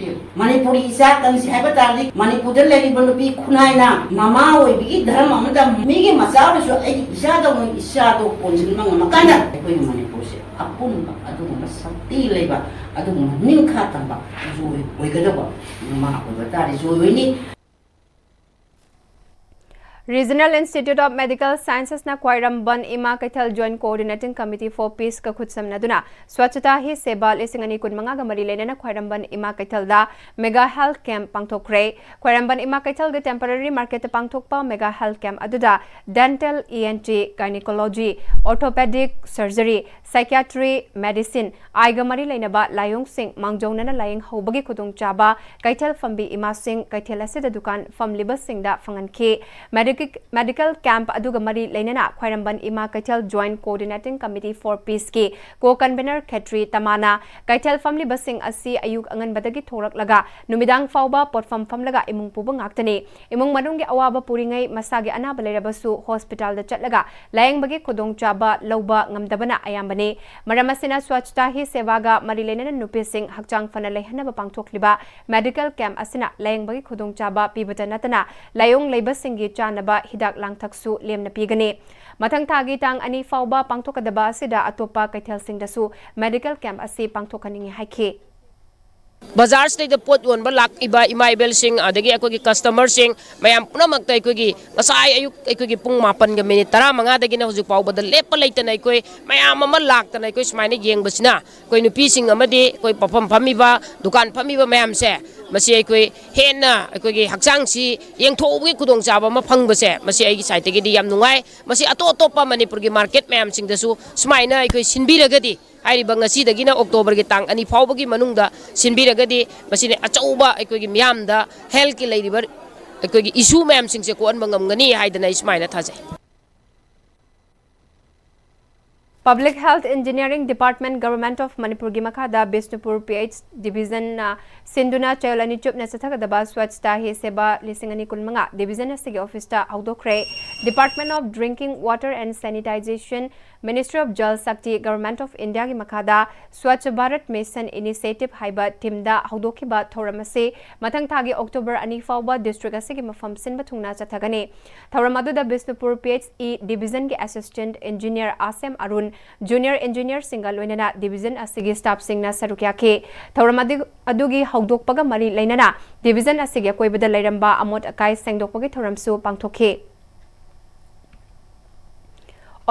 ꯃꯅꯤꯄꯨꯔꯤ ꯏꯆꯥ ꯇꯝꯁꯤ ꯍꯥꯏꯕ ꯇꯥꯔꯗꯤ, ꯃꯅꯤꯄꯨꯔꯗ ꯂꯩꯔꯤꯕ ꯅꯨꯄꯤ ꯈꯨꯟꯅꯥꯏꯅ ꯃꯃꯥ ꯑꯣꯏꯕꯒꯤ ꯙꯔꯃ ꯑꯃꯗ ꯃꯤꯒꯤ ꯃꯆꯥ ꯑꯣꯏꯔꯁꯨ ꯑꯩꯒꯤ ꯏꯆꯥꯗꯧꯅ ꯏꯆꯥꯗꯣ ꯀꯣꯟꯁꯤꯟꯕ ꯉꯝꯃꯀꯥꯟꯗ ꯑꯩꯈꯣꯏꯅ ꯃꯅꯤꯄꯨꯔꯁꯦ ꯑꯄꯨꯟꯕ ꯑꯗꯨꯒꯨꯝꯕ ꯁꯛꯇꯤ ꯂꯩꯕ, ꯑꯗꯨꯒꯨꯝꯕ ꯅꯤꯡꯈꯥ ꯇꯝꯕ ꯖꯣꯏ ꯑꯣꯏꯒꯗꯕ ꯃꯃꯥ ꯑꯣꯏꯕ ꯇꯥꯔꯗꯤ ꯖꯣꯏ ꯑꯣꯏꯅꯤ꯫ Regional Institute of Medical Sciences ꯅ ꯈ꯭ꯋꯥꯏꯔꯝꯕꯟ ꯏꯃꯥ ꯀꯩꯊꯦꯜ Joint Coordinating Committee for Peace ꯀ ꯈꯨꯠꯁꯝꯅꯗꯨꯅ ꯁ꯭ꯋꯥꯆꯇꯥ ꯍꯤ ꯁꯦꯕꯥ ꯂꯤꯁꯤꯡ ꯑꯅꯤ ꯀꯨꯟꯃꯉꯥꯒ ꯃꯔꯤ ꯂꯩꯅꯅ ꯈ꯭ꯋꯥꯏꯔꯝꯕꯟ ꯏꯃꯥ ꯀꯩꯊꯦꯜꯗ mega health camp ꯄꯥꯡꯊꯣꯛꯈ꯭ꯔꯦ꯫ ꯈ꯭ꯋꯥꯏꯔꯝꯕꯟ ꯏꯃꯥ ꯀꯩꯊꯦꯜꯒꯤ temporary market ꯇ ꯄꯥꯡꯊꯣꯛꯄ mega health camp ꯑꯗꯨꯗ dental, E N T, gynecology, orthopedic surgery, psychiatry, medicine, eye ꯒ ꯃꯔꯤ ꯂꯩꯅꯕ ꯂꯥꯏꯑꯣꯡꯁꯤꯡ ꯃꯥꯡꯖꯧꯅꯅ ꯂꯥꯏꯌꯦꯡ ꯍꯧꯕꯒꯤ ꯈꯨꯗꯣꯡꯆꯥꯕ ꯀꯩꯊꯦꯜ ꯐꯝꯕꯤ ꯏꯃꯥꯁꯤꯡ, ꯀꯩꯊꯦꯜ ꯑꯁꯤꯗ ꯗꯨꯀꯥꯟ ꯐꯝꯂꯤꯕꯁꯤꯡꯗ ꯐꯪꯍꯟꯈꯤ꯫ Medic-, medical camp ꯑꯗꯨꯒ ꯃꯔꯤ ꯂꯩꯅꯅ ꯈ꯭ꯋꯥꯏꯔꯝꯕꯟ ꯏꯃꯥ ꯀꯩꯊꯦꯜ Joint Coordinating Committee for Peace ꯀꯤ co-convener ꯈꯦꯇ꯭ꯔꯤ ꯇꯃꯥꯅ ꯀꯩꯊꯦꯜ ꯐꯝꯂꯤꯕꯁꯤꯡ ꯑꯁꯤ ꯑꯌꯨꯛ ꯑꯉꯟꯕꯗꯒꯤ ꯊꯣꯔꯛꯂꯒ ꯅꯨꯃꯤꯗꯥꯡ ꯐꯥꯎꯕ ꯄꯣꯠꯐꯝ ꯐꯝꯂꯒ ꯏꯃꯨꯡ ꯄꯨꯕ ꯉꯥꯛꯇꯅꯤ꯫ ꯏꯃꯨꯡ ꯃꯅꯨꯡꯒꯤ ꯑꯋꯥꯕ ꯄꯨꯔꯤꯉꯩ ꯃꯁꯥꯒꯤ ꯑꯅꯥꯕ ꯂꯩꯔꯕꯁꯨ hospital ꯗ ꯆꯠꯂꯒ ꯂꯥꯌꯦꯡꯕꯒꯤ ꯈꯨꯗꯣꯡꯆꯥꯕ ꯂꯧꯕ ꯉꯝꯗꯕꯅ ꯑꯌꯥꯝꯕꯅꯤ꯫ ꯃꯔꯝ ꯑꯁꯤꯅ ꯁ꯭ꯋꯥꯆꯇꯥ ꯍꯤ ꯁꯦꯕꯥꯒ ꯃꯔꯤ ꯂꯩꯅꯅ ꯅꯨꯄꯤꯁꯤꯡ ꯍꯛꯆꯥꯡ ꯐꯅ ꯂꯩꯍꯟꯅꯕ ꯄꯥꯡꯊꯣꯛꯂꯤꯕ medical camp ꯑꯁꯤꯅ ꯂꯥꯌꯦꯡꯕꯒꯤ ꯈꯨꯗꯣꯡꯆꯥꯕ ꯄꯤꯕꯇ ꯅꯠꯇꯅ ꯂꯥꯏꯑꯣꯡ ꯂꯩꯕꯁꯤꯡꯒꯤ ꯆꯥꯅꯕ ꯍꯤꯗꯥꯛ ꯂꯥꯡꯊꯛꯁꯨ ꯂꯦꯝꯅ ꯄꯤꯒꯅꯤ꯫ ꯃꯊꯪ ꯊꯥꯒꯤ ꯇꯥꯡ ꯑꯅꯤ ꯐꯥꯎꯕ ꯄꯥꯡꯊꯣꯛꯀꯗꯕ ꯑꯁꯤꯗ ꯑꯇꯣꯞꯄ ꯀꯩꯊꯦꯜꯁꯤꯡꯗꯁꯨ medical camp ꯑꯁꯤ ꯄꯥꯡꯊꯣꯛꯍꯟꯅꯤꯡꯏ ꯍꯥꯏꯈꯤ꯫ ꯕꯖꯥꯔꯁꯤꯗꯩꯗ ꯄꯣꯠ ꯌꯣꯟꯕ ꯂꯥꯛꯏꯕ ꯏꯃꯥ ꯏꯕꯦꯜꯁꯤꯡ, ꯑꯗꯒꯤ ꯑꯩꯈꯣꯏꯒꯤ customer ꯁꯤꯡ ꯃꯌꯥꯝ ꯄꯨꯝꯅꯃꯛꯇ ꯑꯩꯈꯣꯏꯒꯤ ꯉꯁꯥꯏ ꯑꯌꯨꯛ ꯑꯩꯈꯣꯏꯒꯤ ꯄꯨꯡ ꯃꯥꯄꯟꯒ ꯃꯤꯅꯤꯠ ꯇꯔꯥꯃꯉꯥꯗꯒꯤꯅ ꯍꯧꯖꯤꯛ ꯐꯥꯎꯕꯗ ꯂꯦꯞꯄ ꯂꯩꯇꯅ ꯑꯩꯈꯣꯏ ꯃꯌꯥꯝ ꯑꯃ ꯂꯥꯛꯇꯅ ꯑꯩꯈꯣꯏ ꯁꯨꯃꯥꯏꯅ ꯌꯦꯡꯕꯁꯤꯅ ꯑꯩꯈꯣꯏ ꯅꯨꯄꯤꯁꯤꯡ ꯑꯃꯗꯤ ꯑꯩꯈꯣꯏ ꯄꯣꯠꯐꯝ ꯐꯝꯃꯤꯕ, ꯗꯨꯀꯥꯟ ꯐꯝꯃꯤꯕ ꯃꯌꯥꯝꯁꯦ, ꯃꯁꯤ ꯑꯩꯈꯣꯏ ꯍꯦꯟꯅ ꯑꯩꯈꯣꯏꯒꯤ ꯍꯛꯆꯥꯡꯁꯤ ꯌꯦꯡꯊꯣꯛꯎꯕꯒꯤ ꯈꯨꯗꯣꯡꯆꯥꯕ ꯑꯃ ꯐꯪꯕꯁꯦ, ꯃꯁꯤ ꯑꯩꯒꯤ side ꯇꯒꯤꯗꯤ ꯌꯥꯝ ꯅꯨꯡꯉꯥꯏ꯫ ꯃꯁꯤ ꯑꯇꯣꯞ ꯑꯇꯣꯞꯄ ꯃꯅꯤꯄꯨꯔꯒꯤ market ꯃꯌꯥꯝꯁꯤꯡꯗꯁꯨ ꯁꯨꯃꯥꯏꯅ ꯑꯩꯈꯣꯏ ꯁꯤꯟꯕꯤꯔꯒꯗꯤ, ꯍꯥꯏꯔꯤꯕ ꯉꯁꯤꯗꯒꯤꯅ October ꯒꯤ ꯇꯥꯡ ꯑꯅꯤ ꯐꯥꯎꯕꯒꯤ ꯃꯅꯨꯡꯗ ꯁꯤꯟꯕꯤꯔꯒꯗꯤ, ꯃꯁꯤꯅ ꯑꯆꯧꯕ ꯑꯩꯈꯣꯏꯒꯤ ꯃꯤꯌꯥꯝꯗ health ꯀꯤ ꯂꯩꯔꯤꯕ ꯑꯩꯈꯣꯏꯒꯤ issue ꯃꯌꯥꯝꯁꯤꯡꯁꯦ ꯀꯣꯛꯍꯟꯕ ꯉꯝꯒꯅꯤ ꯍꯥꯏꯗꯅ ꯑꯩ ꯁꯨꯃꯥꯏꯅ ꯊꯥꯖꯩ꯫ Public Health Engineering Department, Government of Manipur ꯒꯤ ꯃꯈꯥꯗ ꯕꯤꯁꯅꯨꯄꯨꯔ P H Division ꯅ ꯁꯤꯟꯗꯨꯅ ꯆꯌꯣꯜ ꯑꯅꯤ ꯆꯨꯞꯅ ꯆꯠꯊꯒꯗꯕ ꯁ꯭ꯋꯥꯆꯇꯥ ꯍꯤ ꯁꯦꯕꯥ ꯂꯤꯁꯤꯡ ꯑꯅꯤ ꯀꯨꯟꯃꯉꯥ Division ꯑꯁꯤꯒꯤ office ꯇ ꯍꯧꯗꯣꯛꯈ꯭ꯔꯦ꯫ Department of Drinking Water and Sanitisation Ministry of Jal Shakti, Government of India ꯒꯤ ꯃꯈꯥꯗ Swachh Bharat Mission Initiative ꯍꯥꯏꯕ ꯊꯤꯝꯗ ꯍꯧꯗꯣꯛꯈꯤꯕ ꯊꯧꯔꯝ ꯑꯁꯤ ꯃꯊꯪ ꯊꯥꯒꯤ ꯑꯣꯛꯇꯣꯕꯔ ꯑꯅꯤ ꯐꯥꯎꯕ ꯗꯤꯁꯇ꯭ꯔꯤꯛ ꯑꯁꯤꯒꯤ ꯃꯐꯝ ꯁꯤꯟꯕ ꯊꯨꯡꯅ ꯆꯠꯊꯒꯅꯤ꯫ ꯊꯧꯔꯝ ꯑꯗꯨꯗ Bishnupur P H E ꯗꯤꯕꯤꯖꯟꯒꯤ assistant engineer ꯑꯥꯁꯦꯝ Arun, junior ꯏꯟꯖꯤꯅꯤꯌꯔꯁꯤꯡꯒ ꯂꯣꯏꯅꯅ ꯗꯤꯕꯤꯖꯟ ꯑꯁꯤꯒꯤ ꯁ꯭ꯇꯥꯐꯁꯤꯡꯅ ꯁꯔꯨꯛ ꯌꯥꯈꯤ꯫ ꯊꯧꯔꯝ ꯑꯗꯨ-, ꯑꯗꯨꯒꯤ ꯍꯧꯗꯣꯛꯄꯒ ꯃꯔꯤ ꯂꯩꯅꯅ ꯗꯤꯕꯤꯖꯟ ꯑꯁꯤꯒꯤ ꯑꯀꯣꯏꯕꯗ ꯂꯩꯔꯝꯕ ꯑꯃꯣꯠ ꯑꯀꯥꯏ ꯁꯦꯡꯗꯣꯛꯄꯒꯤ ꯊꯧꯔꯝꯁꯨ ꯄꯥꯡꯊꯣꯛꯈꯤ꯫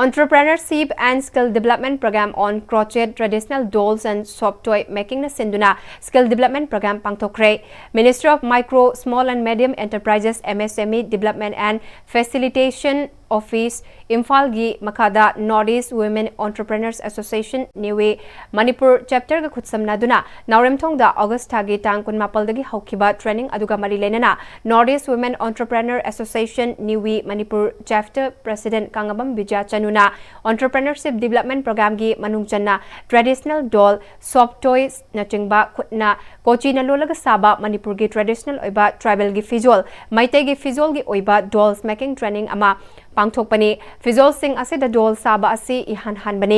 Entrepreneurship and Skill Development Program on Crochet Traditional Dolls and Soft Toy Making ꯅ ꯁꯤꯟꯗꯨꯅ Skill Development Program ꯄꯥꯡꯊꯣꯛꯈ꯭ꯔꯦ꯫ Ministry of Micro, Small and Medium Enterprises, M S M E, Development and Facilitation Office, ꯏꯝꯐꯥꯜꯒꯤ ꯃꯈꯥꯗ North East Women Entrepreneurs Association, ꯅꯤꯋꯤ, ꯃꯅꯤꯄꯨꯔ ꯆꯦꯞꯇꯔꯒ ꯈꯨꯠꯁꯝꯅꯗꯨꯅ ꯅꯥꯎꯔꯦꯝꯊꯣꯡꯗ August ꯊꯥꯒꯤ ꯇꯥꯡ ꯀꯨꯟꯃꯥꯄꯜꯗꯒꯤ ꯍꯧꯈꯤꯕ training ꯑꯗꯨꯒ ꯃꯔꯤ ꯂꯩꯅꯅ North East Women Entrepreneur Association, ꯅꯤꯋꯤ, ꯃꯅꯤꯄꯨꯔ ꯆꯦꯞꯇꯔ ꯄ꯭ꯔꯦꯁꯤꯗꯦꯟꯠ ꯀꯥꯡꯉꯕꯝ ꯕꯤꯖꯌ ꯆꯅꯨꯅ Entrepreneurship Development Program ꯒꯤ ꯃꯅꯨꯡ ꯆꯟꯅ traditional doll, soft toys ꯅꯆꯤꯡꯕ ꯈꯨꯠꯅ ꯀꯣꯆꯤꯅ ꯂꯣꯜꯂꯒ ꯁꯥꯕ ꯃꯅꯤꯄꯨꯔꯒꯤ traditional ꯑꯣꯏꯕ tribal ꯒꯤ ꯐꯤꯖꯣꯜ, ꯃꯩꯇꯩꯒꯤ ꯐꯤꯖꯣꯜꯒꯤ ꯑꯣꯏꯕ dolls making training ꯑꯃ ꯄꯥꯡꯊꯣꯛꯄꯅꯤ꯫ ꯐꯤꯖꯣꯜꯁꯤꯡ ꯑꯁꯤꯗ doll ꯁꯥꯕ ꯑꯁꯤ ꯏꯍꯥꯟ ꯍꯥꯟꯕꯅꯤ꯫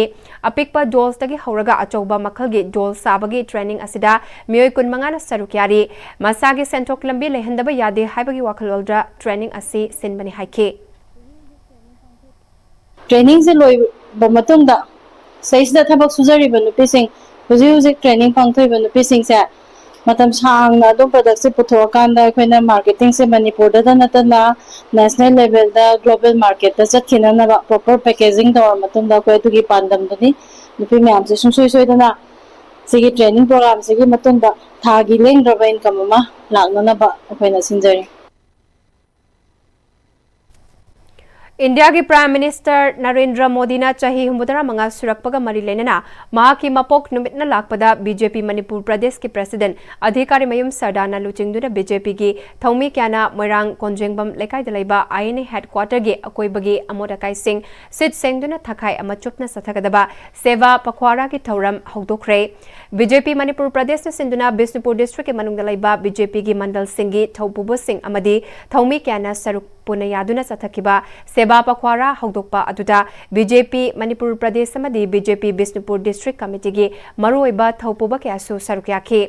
ꯑꯄꯤꯛꯄ dolls ꯇꯒꯤ ꯍꯧꯔꯒ ꯑꯆꯧꯕ ꯃꯈꯜꯒꯤ doll ꯁꯥꯕꯒꯤ training ꯑꯁꯤꯗ ꯃꯤꯑꯣꯏ ꯀꯨꯟꯃꯉꯥꯅ ꯁꯔꯨꯛ ꯌꯥꯔꯤ꯫ ꯃꯁꯥꯒꯤ ꯁꯦꯟꯊꯣꯛ ꯂꯝꯕꯤ ꯂꯩꯍꯟꯗꯕ ꯌꯥꯗꯦ ꯍꯥꯏꯕꯒꯤ ꯋꯥꯈꯜꯂꯣꯟꯗ training ꯑꯁꯤ ꯁꯤꯟꯕꯅꯤ ꯍꯥꯏꯈꯤ꯫ Training ꯁꯦ ꯂꯣꯏꯕ ꯃꯇꯨꯡꯗ ꯁꯤꯗꯩꯁꯤꯗ ꯊꯕꯛ ꯁꯨꯖꯔꯤꯕ ꯅꯨꯄꯤꯁꯤꯡ, ꯍꯧꯖꯤꯛ ꯍꯧꯖꯤꯛ training ꯄꯥꯡꯊꯣꯛꯏꯕ ꯅꯨꯄꯤꯁꯤꯡꯁꯦ ꯃꯇꯝ ꯁꯥꯡꯅ ꯑꯗꯨꯝ product ꯁꯦ ꯄꯨꯊꯣꯛꯑꯀꯥꯟꯗ ꯑꯩꯈꯣꯏꯅ marketing ꯁꯦ ꯃꯅꯤꯄꯨꯔꯗꯇ ꯅꯠꯇꯅ national level ꯗ global market ꯇ ꯆꯠꯈꯤꯅꯅꯕ proper packaging ꯇꯧꯔ ꯃꯇꯨꯡꯗ ꯑꯩꯈꯣꯏ ꯑꯗꯨꯒꯤ ꯄꯥꯟꯗꯝꯗꯨꯅꯤ꯫ ꯅꯨꯄꯤ ꯃꯌꯥꯝꯁꯦ ꯁꯨꯡꯁꯣꯏ ꯁꯣꯏꯗꯅ ꯁꯤꯒꯤ training program ꯁꯤꯒꯤ ꯃꯇꯨꯡꯗ ꯊꯥꯒꯤ ꯂꯦꯡꯗ꯭ꯔꯕ income ꯑꯃ ꯂꯥꯛꯅꯅꯕ ꯑꯩꯈꯣꯏꯅ ꯁꯤꯟꯖꯔꯤ꯫ ꯏꯟꯗꯤꯌꯥꯒꯤ Prime Minister ꯅꯔꯦꯟꯗ꯭ꯔ ꯃꯣꯗꯤꯅ ꯆꯍꯤ ꯍꯨꯝꯐꯨꯇꯔꯥ ꯃꯉꯥ ꯁꯨꯔꯛꯄꯒ ꯃꯔꯤ ꯂꯩꯅꯅ ꯃꯍꯥꯛꯀꯤ ꯃꯄꯣꯛ ꯅꯨꯃꯤꯠꯅ ꯂꯥꯛꯄꯗ ꯕꯤ ꯖꯦ ꯄꯤ ꯃꯅꯤꯄꯨꯔ ꯄ꯭ꯔꯗꯦꯁꯀꯤ president ꯑꯙꯤꯀꯥꯔꯤ ꯃꯌꯨꯝ ꯁꯔꯗꯥꯅ ꯂꯨꯆꯤꯡꯗꯨꯅ ꯕꯤ ꯖꯦ ꯄꯤꯒꯤ ꯊꯧꯃꯤ ꯀꯌꯥꯅ ꯃꯣꯏꯔꯥꯡ ꯀꯣꯟꯖꯦꯡꯕꯝ ꯂꯩꯀꯥꯏꯗ ꯂꯩꯕ ꯑꯥꯏ ꯑꯦꯟ ꯑꯦ headquarter ꯒꯤ ꯑꯀꯣꯏꯕꯒꯤ ꯑꯃꯣꯠ ꯑꯀꯥꯏꯁꯤꯡ ꯁꯤꯠ ꯁꯦꯡꯗꯨꯅ ꯊꯛꯈꯥꯏ ꯑꯃ ꯆꯨꯞꯅ ꯆꯠꯊꯒꯗꯕ ꯁꯦꯕꯥ ꯄꯈ꯭ꯋꯥꯔꯥꯒꯤ ꯊꯧꯔꯝ ꯍꯧꯗꯣꯛꯈ꯭ꯔꯦ꯫ ꯕꯤ ꯖꯦ ꯄꯤ ꯃꯅꯤꯄꯨꯔ ꯄ꯭ꯔꯗꯦꯁꯅ ꯁꯤꯟꯗꯨꯅ ꯕꯤꯁꯅꯨꯄꯨꯔ district ꯀꯤ ꯃꯅꯨꯡꯗ ꯂꯩꯕ ꯕꯤ ꯖꯦ ꯄꯤꯒꯤ ꯃꯟꯗꯜꯁꯤꯡꯒꯤ ꯊꯧꯄꯨꯕꯁꯤꯡ ꯑꯃꯗꯤ ꯊꯧꯃꯤ ꯀꯌꯥꯅ ꯁꯔꯨꯛ ꯄꯨꯟꯅ ꯌꯥꯗꯨꯅ ꯆꯠꯊꯈꯤꯕ ꯁꯦꯕꯥ ꯄꯈ꯭ꯋꯥꯔꯥ ꯍꯧꯗꯣꯛꯄ ꯑꯗꯨꯗ ꯕꯤ ꯖꯦ ꯄꯤ ꯃꯅꯤꯄꯨꯔ ꯄ꯭ꯔꯗꯦꯁ ꯑꯃꯗꯤ ꯕꯤ ꯖꯦ ꯄꯤ ꯕꯤꯁꯅꯨꯄꯨꯔ ꯗꯤꯁꯇ꯭ꯔꯤꯛ ꯀꯃꯤꯇꯤꯒꯤ ꯃꯔꯨꯑꯣꯏꯕ ꯊꯧꯄꯨꯕ ꯀꯌꯥꯁꯨ ꯁꯔꯨꯛ ꯌꯥꯈꯤ꯫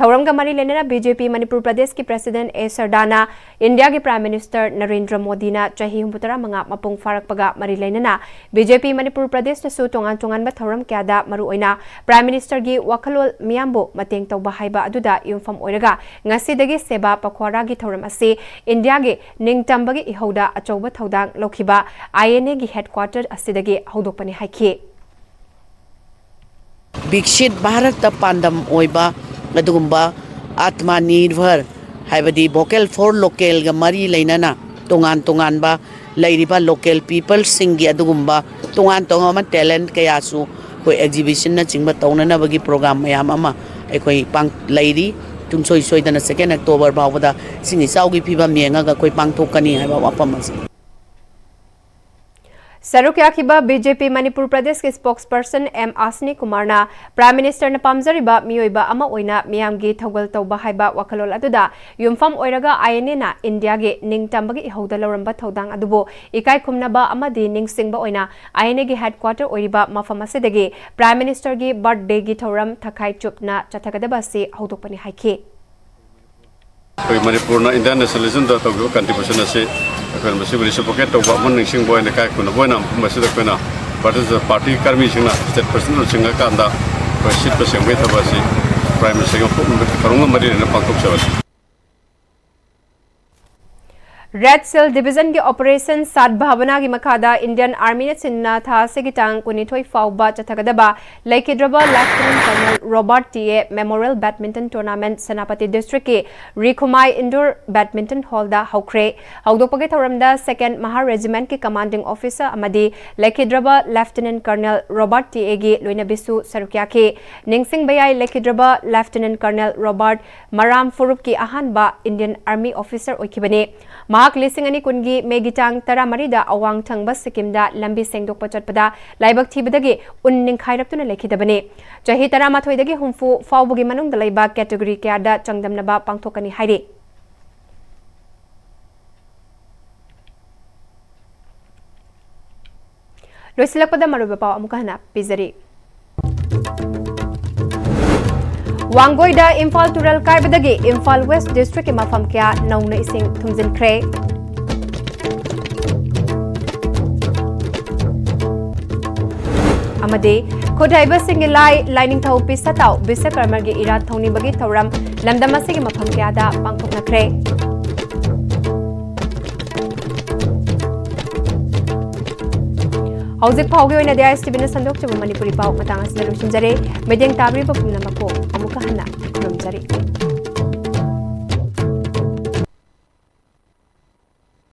ꯊꯧꯔꯝꯒ ꯃꯔꯤ ꯂꯩꯅꯅ ꯕꯤ ꯖꯦ ꯄꯤ ꯃꯅꯤꯄꯨꯔ ꯄ꯭ꯔꯗꯦꯁꯀꯤ ꯄ꯭ꯔꯦꯁꯤꯗꯦꯟꯠ ꯑꯦ ꯁꯔꯗꯥꯅ ꯏꯟꯗꯤꯌꯥꯒꯤ ꯄ꯭ꯔꯥꯏꯝ ꯃꯤꯅꯤꯁꯇꯔ ꯅꯔꯦꯟꯗ꯭ꯔ ꯃꯣꯗꯤꯅ ꯆꯍꯤ ꯍꯨꯝꯐꯨꯇꯔꯥ ꯃꯉꯥ ꯃꯄꯨꯡ ꯐꯥꯔꯛꯄꯒ ꯃꯔꯤ ꯂꯩꯅꯅ ꯕꯤ ꯖꯦ ꯄꯤ ꯃꯅꯤꯄꯨꯔ ꯄ꯭ꯔꯗꯦꯁꯇꯁꯨ ꯇꯣꯉꯥꯟ ꯇꯣꯉꯥꯟꯕ ꯊꯧꯔꯝ ꯀꯌꯥꯗ ꯃꯔꯨꯑꯣꯏꯅ ꯄ꯭ꯔꯥꯏꯝ ꯃꯤꯅꯤꯁꯇꯔꯒꯤ ꯋꯥꯈꯜꯂꯣꯟ ꯃꯤꯌꯥꯝꯕꯨ ꯃꯇꯦꯡ ꯇꯧꯕ ꯍꯥꯏꯕ ꯑꯗꯨꯗ ꯌꯨꯝꯐꯝ ꯑꯣꯏꯔꯒ ꯉꯁꯤꯗꯒꯤ ꯁꯦꯕꯥ ꯄꯈ꯭ꯋꯥꯔꯥꯒꯤ ꯊꯧꯔꯝ ꯑꯁꯤ ꯏꯟꯗꯤꯌꯥꯒꯤ ꯅꯤꯡꯇꯝꯕꯒꯤ ꯏꯍꯧꯗ ꯑꯆꯧꯕ ꯊꯧꯗꯥꯡ ꯂꯧꯈꯤꯕ ꯑꯥꯏ ꯑꯦꯟ ꯑꯦꯒꯤ ꯍꯦꯗꯀ꯭ꯋꯥꯇꯔ ꯑꯁꯤꯗꯒꯤ ꯍꯧꯗꯣꯛꯄꯅꯤ ꯍꯥꯏꯈꯤ꯫ ꯕꯤꯛꯁꯤꯠ ꯚꯥꯔꯠꯇ ꯄꯥꯟꯗꯝ ꯑꯣꯏꯕ ꯑꯗꯨꯒꯨꯝꯕ ꯑꯥꯇꯃ ꯅꯤꯔꯚꯔ, ꯍꯥꯏꯕꯗꯤ ꯚꯣꯀꯦꯜ ꯐꯣꯔ ꯂꯣꯀꯦꯜꯒ ꯃꯔꯤ ꯂꯩꯅꯅ ꯇꯣꯉꯥꯟ ꯇꯣꯉꯥꯟꯕ ꯂꯩꯔꯤꯕ ꯂꯣꯀꯦꯜ ꯄꯤꯄꯜꯁꯤꯡꯒꯤ ꯑꯗꯨꯒꯨꯝꯕ ꯇꯣꯉꯥꯟ ꯇꯣꯉꯥꯟꯕ ꯇꯦꯂꯦꯟꯠ ꯀꯌꯥꯁꯨ ꯑꯩꯈꯣꯏ ꯑꯦꯛꯖꯤꯕꯤꯁꯟꯅꯆꯤꯡꯕ ꯇꯧꯅꯅꯕꯒꯤ ꯄ꯭ꯔꯣꯒ꯭ꯔꯥꯝ ꯃꯌꯥꯝ ꯑꯃ ꯑꯩꯈꯣꯏ ꯄꯥꯡ-, ꯂꯩꯔꯤ꯫ ꯁꯨꯡꯁꯣꯏ ꯁꯣꯏꯗꯅ ꯁꯦꯀꯦꯟ ꯑꯣꯛꯇꯣꯕꯔ ꯐꯥꯎꯕꯗ ꯏꯁꯤꯡ ꯏꯆꯥꯎꯒꯤ ꯐꯤꯕꯝ ꯌꯦꯡꯉꯒ ꯑꯩꯈꯣꯏ ꯄꯥꯡꯊꯣꯛꯀꯅꯤ ꯍꯥꯏꯕ ꯋꯥꯐꯝ ꯑꯁꯤ꯫ ꯁꯔꯨꯛ ꯌꯥꯈꯤꯕ ꯕꯤ ꯖꯦ ꯄꯤ ꯃꯅꯤꯄꯨꯔ ꯄ꯭ꯔꯗꯦꯁꯀꯤ ꯁ꯭ꯄꯣꯛꯁꯄꯔꯁꯟ ꯑꯦꯝ ꯑꯁꯅꯤ ꯀꯨꯃꯥꯔꯅ ꯄ꯭ꯔꯥꯏꯝ ꯃꯤꯅꯤꯁꯇꯔꯅ ꯄꯥꯝꯖꯔꯤꯕ ꯃꯤꯑꯣꯏꯕ ꯑꯃ ꯑꯣꯏꯅ ꯃꯤꯌꯥꯝꯒꯤ ꯊꯧꯒꯜ ꯇꯧꯕ ꯍꯥꯏꯕ ꯋꯥꯈꯜꯂꯣꯟ ꯑꯗꯨꯗ ꯌꯨꯝꯐꯝ ꯑꯣꯏꯔꯒ ꯑꯥꯏ ꯑꯦꯟ ꯑꯦꯅ ꯏꯟꯗꯤꯌꯥꯒꯤ ꯅꯤꯡꯇꯝꯕꯒꯤ ꯏꯍꯧꯗ ꯂꯧꯔꯝꯕ ꯊꯧꯗꯥꯡ ꯑꯗꯨꯕꯨ ꯏꯀꯥꯏ ꯈꯨꯝꯅꯕ ꯑꯃꯗꯤ ꯅꯤꯡꯁꯤꯡꯕ ꯑꯣꯏꯅ ꯑꯥꯏ ꯑꯦꯟ ꯑꯦꯒꯤ ꯍꯦꯗꯀ꯭ꯋꯥꯇꯔ ꯑꯣꯏꯔꯤꯕ ꯃꯐꯝ ꯑꯁꯤꯗꯒꯤ ꯄ꯭ꯔꯥꯏꯝ ꯃꯤꯅꯤꯁꯇꯔꯒꯤ ꯕꯥꯔꯊꯗꯦꯒꯤ ꯊꯧꯔꯝ ꯊꯈꯥꯏ ꯆꯨꯞꯅ ꯆꯠꯊꯒꯗꯕ ꯑꯁꯤ ꯍꯧꯗꯣꯛꯄꯅꯤ ꯍꯥꯏꯈꯤ꯫ ꯑꯩꯈꯣꯏ ꯃꯅꯤꯄꯨꯔꯅ ꯏꯟꯗꯤꯌꯥꯟ ꯅꯦꯁꯅꯦꯂꯤꯖꯝꯗ ꯇꯧꯈꯤꯕ ꯀꯟꯇ꯭ꯔꯤꯕ꯭ꯌꯨꯁꯟ ꯑꯁꯤ ꯑꯩꯈꯣꯏꯅ ꯃꯁꯤꯕꯨ ꯔꯤꯁꯤꯄ꯭ꯔꯣꯀꯦꯠ ꯇꯧꯕ ꯑꯃ ꯅꯤꯡꯁꯤꯡꯕ ꯑꯣꯏꯅ ꯏꯀꯥꯏ ꯈꯨꯝꯅꯕ ꯑꯣꯏꯅ ꯃꯐꯝ ꯑꯁꯤꯗ ꯑꯩꯈꯣꯏꯅ Bharatiya Janata party ꯀꯔꯃꯤꯁꯤꯡꯅ state president ꯂꯨꯆꯤꯡꯉꯀꯥꯟꯗ ꯑꯩꯈꯣꯏ ꯁꯤꯠꯄ ꯁꯦꯡꯕꯒꯤ ꯊꯕꯛ ꯑꯁꯤ ꯄ꯭ꯔꯥꯏꯝ ꯃꯤꯅꯤꯁꯇꯔꯒꯤ ꯃꯄꯣꯛ ꯅꯨꯃꯤꯠ ꯊꯧꯔꯝꯒ ꯃꯔꯤ ꯂꯩꯅꯅ ꯄꯥꯡꯊꯣꯛꯆꯕꯅꯤ꯫ ꯔꯦꯗ ꯁꯤꯜ ꯗꯤꯚꯤꯖꯟꯒꯤ ꯑꯣꯄꯔꯦꯁꯟ ꯁꯥꯗꯚꯥꯕꯅꯥꯒꯤ ꯃꯈꯥꯗ ꯏꯟꯗꯤꯌꯟ ꯑꯥꯔꯃꯤꯅ ꯁꯤꯟꯅ ꯊꯥ ꯑꯁꯤꯒꯤ ꯇꯥꯡ ꯀꯨꯟꯅꯤꯊꯣꯏ ꯐꯥꯎꯕ ꯆꯠꯊꯒꯗꯕ ꯂꯩꯈꯤꯗ꯭ꯔꯕ lieutenant colonel Robert T A memorial badminton tournament Senapati ꯗꯤꯁꯇ꯭ꯔꯤꯛꯀꯤ ꯔꯤꯈꯨꯃꯥꯏ ꯏꯟꯗꯣꯔ ꯕꯦꯗꯃꯤꯟꯇꯟ ꯍꯣꯜꯗ ꯍꯧꯈ꯭ꯔꯦ꯫ ꯍꯧꯗꯣꯛꯄꯒꯤ ꯊꯧꯔꯝꯗ ꯁꯦꯀꯦꯟ ꯃꯍꯥ ꯔꯦꯖꯤꯃꯦꯟꯠꯀꯤ ꯀꯃꯥꯟꯗꯤꯡ ꯑꯣꯐꯤꯁꯔ ꯑꯃꯗꯤ ꯂꯩꯈꯤꯗ꯭ꯔꯕ ꯂꯦꯐꯇꯤꯅꯦꯟꯠ ꯀꯔꯅꯦꯜ ꯔꯣꯕꯥꯔꯠ ꯇꯤ ꯑꯦꯒꯤ ꯂꯣꯏꯅꯕꯤꯁꯨ ꯁꯔꯨꯛ ꯌꯥꯈꯤ꯫ ꯅꯤꯡꯁꯤꯡꯕ ꯌꯥꯏ, ꯂꯩꯈꯤꯗ꯭ꯔꯕ ꯂꯦꯐꯇꯤꯅꯦꯟꯠ ꯀꯔꯅꯦꯜ ꯔꯣꯕꯥꯔꯠ ꯃꯔꯥꯝ ꯐꯨꯔꯨꯞꯀꯤ ꯑꯍꯥꯟꯕ ꯏꯟꯗꯤꯌꯟ ꯑꯥꯔꯃꯤ ꯑꯣꯐꯤꯁꯔ ꯑꯣꯏꯈꯤꯕꯅꯤ꯫ ꯃꯍꯥꯛ ꯂꯤꯁꯤꯡ ꯑꯅꯤ ꯀꯨꯟꯒꯤ ꯃꯦꯒꯤ ꯇꯥꯡ ꯇꯔꯥꯃꯔꯤꯗ ꯑꯋꯥꯡ ꯊꯪꯕ ꯁꯤꯛꯀꯤꯝꯗ ꯂꯝꯕꯤ ꯁꯦꯡꯗꯣꯛꯄ ꯆꯠꯄꯗ ꯂꯥꯏꯕꯛ ꯊꯤꯕꯗꯒꯤ ꯎꯟ ꯅꯤꯡꯈꯥꯏꯔꯛꯇꯨꯅ ꯂꯩꯈꯤꯗꯕꯅꯤ꯫ ꯆꯍꯤ ꯇꯔꯥꯃꯥꯊꯣꯏꯗꯒꯤ ꯍꯨꯝꯐꯨ ꯐꯥꯎꯕꯒꯤ ꯃꯅꯨꯡꯗ ꯂꯩꯕ ꯀꯦꯇꯒꯣꯔꯤ ꯀꯌꯥꯗ ꯆꯥꯡꯗꯝꯅꯕ ꯄꯥꯡꯊꯣꯛꯀꯅꯤ ꯍꯥꯏꯔꯤ꯫ ꯂꯣꯏꯁꯤꯜꯂꯛꯄꯗ ꯃꯔꯨꯑꯣꯏꯕ ꯄꯥꯎ ꯑꯃꯨꯛꯀ ꯍꯟꯅ ꯄꯤꯖꯔꯤ꯫ ꯋꯥꯡꯒꯣꯏꯗ ꯏꯝꯐꯥꯜ ꯇꯨꯔꯦꯜ ꯀꯥꯏꯕꯗꯒꯤ ꯏꯝꯐꯥꯜ ꯋꯦꯁ ꯗꯤꯁꯇ꯭ꯔꯤꯛꯀꯤ ꯃꯐꯝ ꯀꯌꯥ ꯅꯧꯅ ꯏꯁꯤꯡ ꯊꯨꯝꯖꯤꯟꯈ꯭ꯔꯦ꯫ ꯑꯃꯗꯤ ꯈꯨꯠ ꯍꯩꯕꯁꯤꯡꯒꯤ ꯂꯥꯏ ꯂꯥꯏꯅꯤꯡꯊꯧ ꯄꯤ ꯁꯇꯥꯎ ꯕꯤꯁꯀꯔꯃꯒꯤ ꯏꯔꯥꯠ ꯊꯧꯅꯤꯕꯒꯤ ꯊꯧꯔꯝ ꯂꯝꯗꯝ ꯑꯁꯤꯒꯤ ꯃꯐꯝ ꯀꯌꯥꯗ ꯄꯥꯡꯊꯣꯛꯅꯈ꯭ꯔꯦ꯫ ꯍꯧꯖꯤꯛ ꯐꯥꯎꯒꯤ ꯑꯣꯏꯅꯗꯤ ꯑꯥꯏ ꯑꯦꯁ ꯇꯤ ꯚꯤꯅ ꯁꯟꯗꯣꯛꯆꯕ ꯃꯅꯤꯄꯨꯔꯤ ꯄꯥꯎ ꯃꯇꯥꯡ ꯑꯁꯤꯗ ꯂꯣꯏꯁꯤꯟꯖꯔꯦ꯫ ꯃꯤꯠꯌꯦꯡ ꯇꯥꯕꯤꯔꯤꯕ ꯄꯨꯝꯅꯃꯛꯄꯨ ꯑꯃꯨꯛꯀ ꯍꯟꯅ ꯈꯨꯔꯨꯝꯖꯔꯤ꯫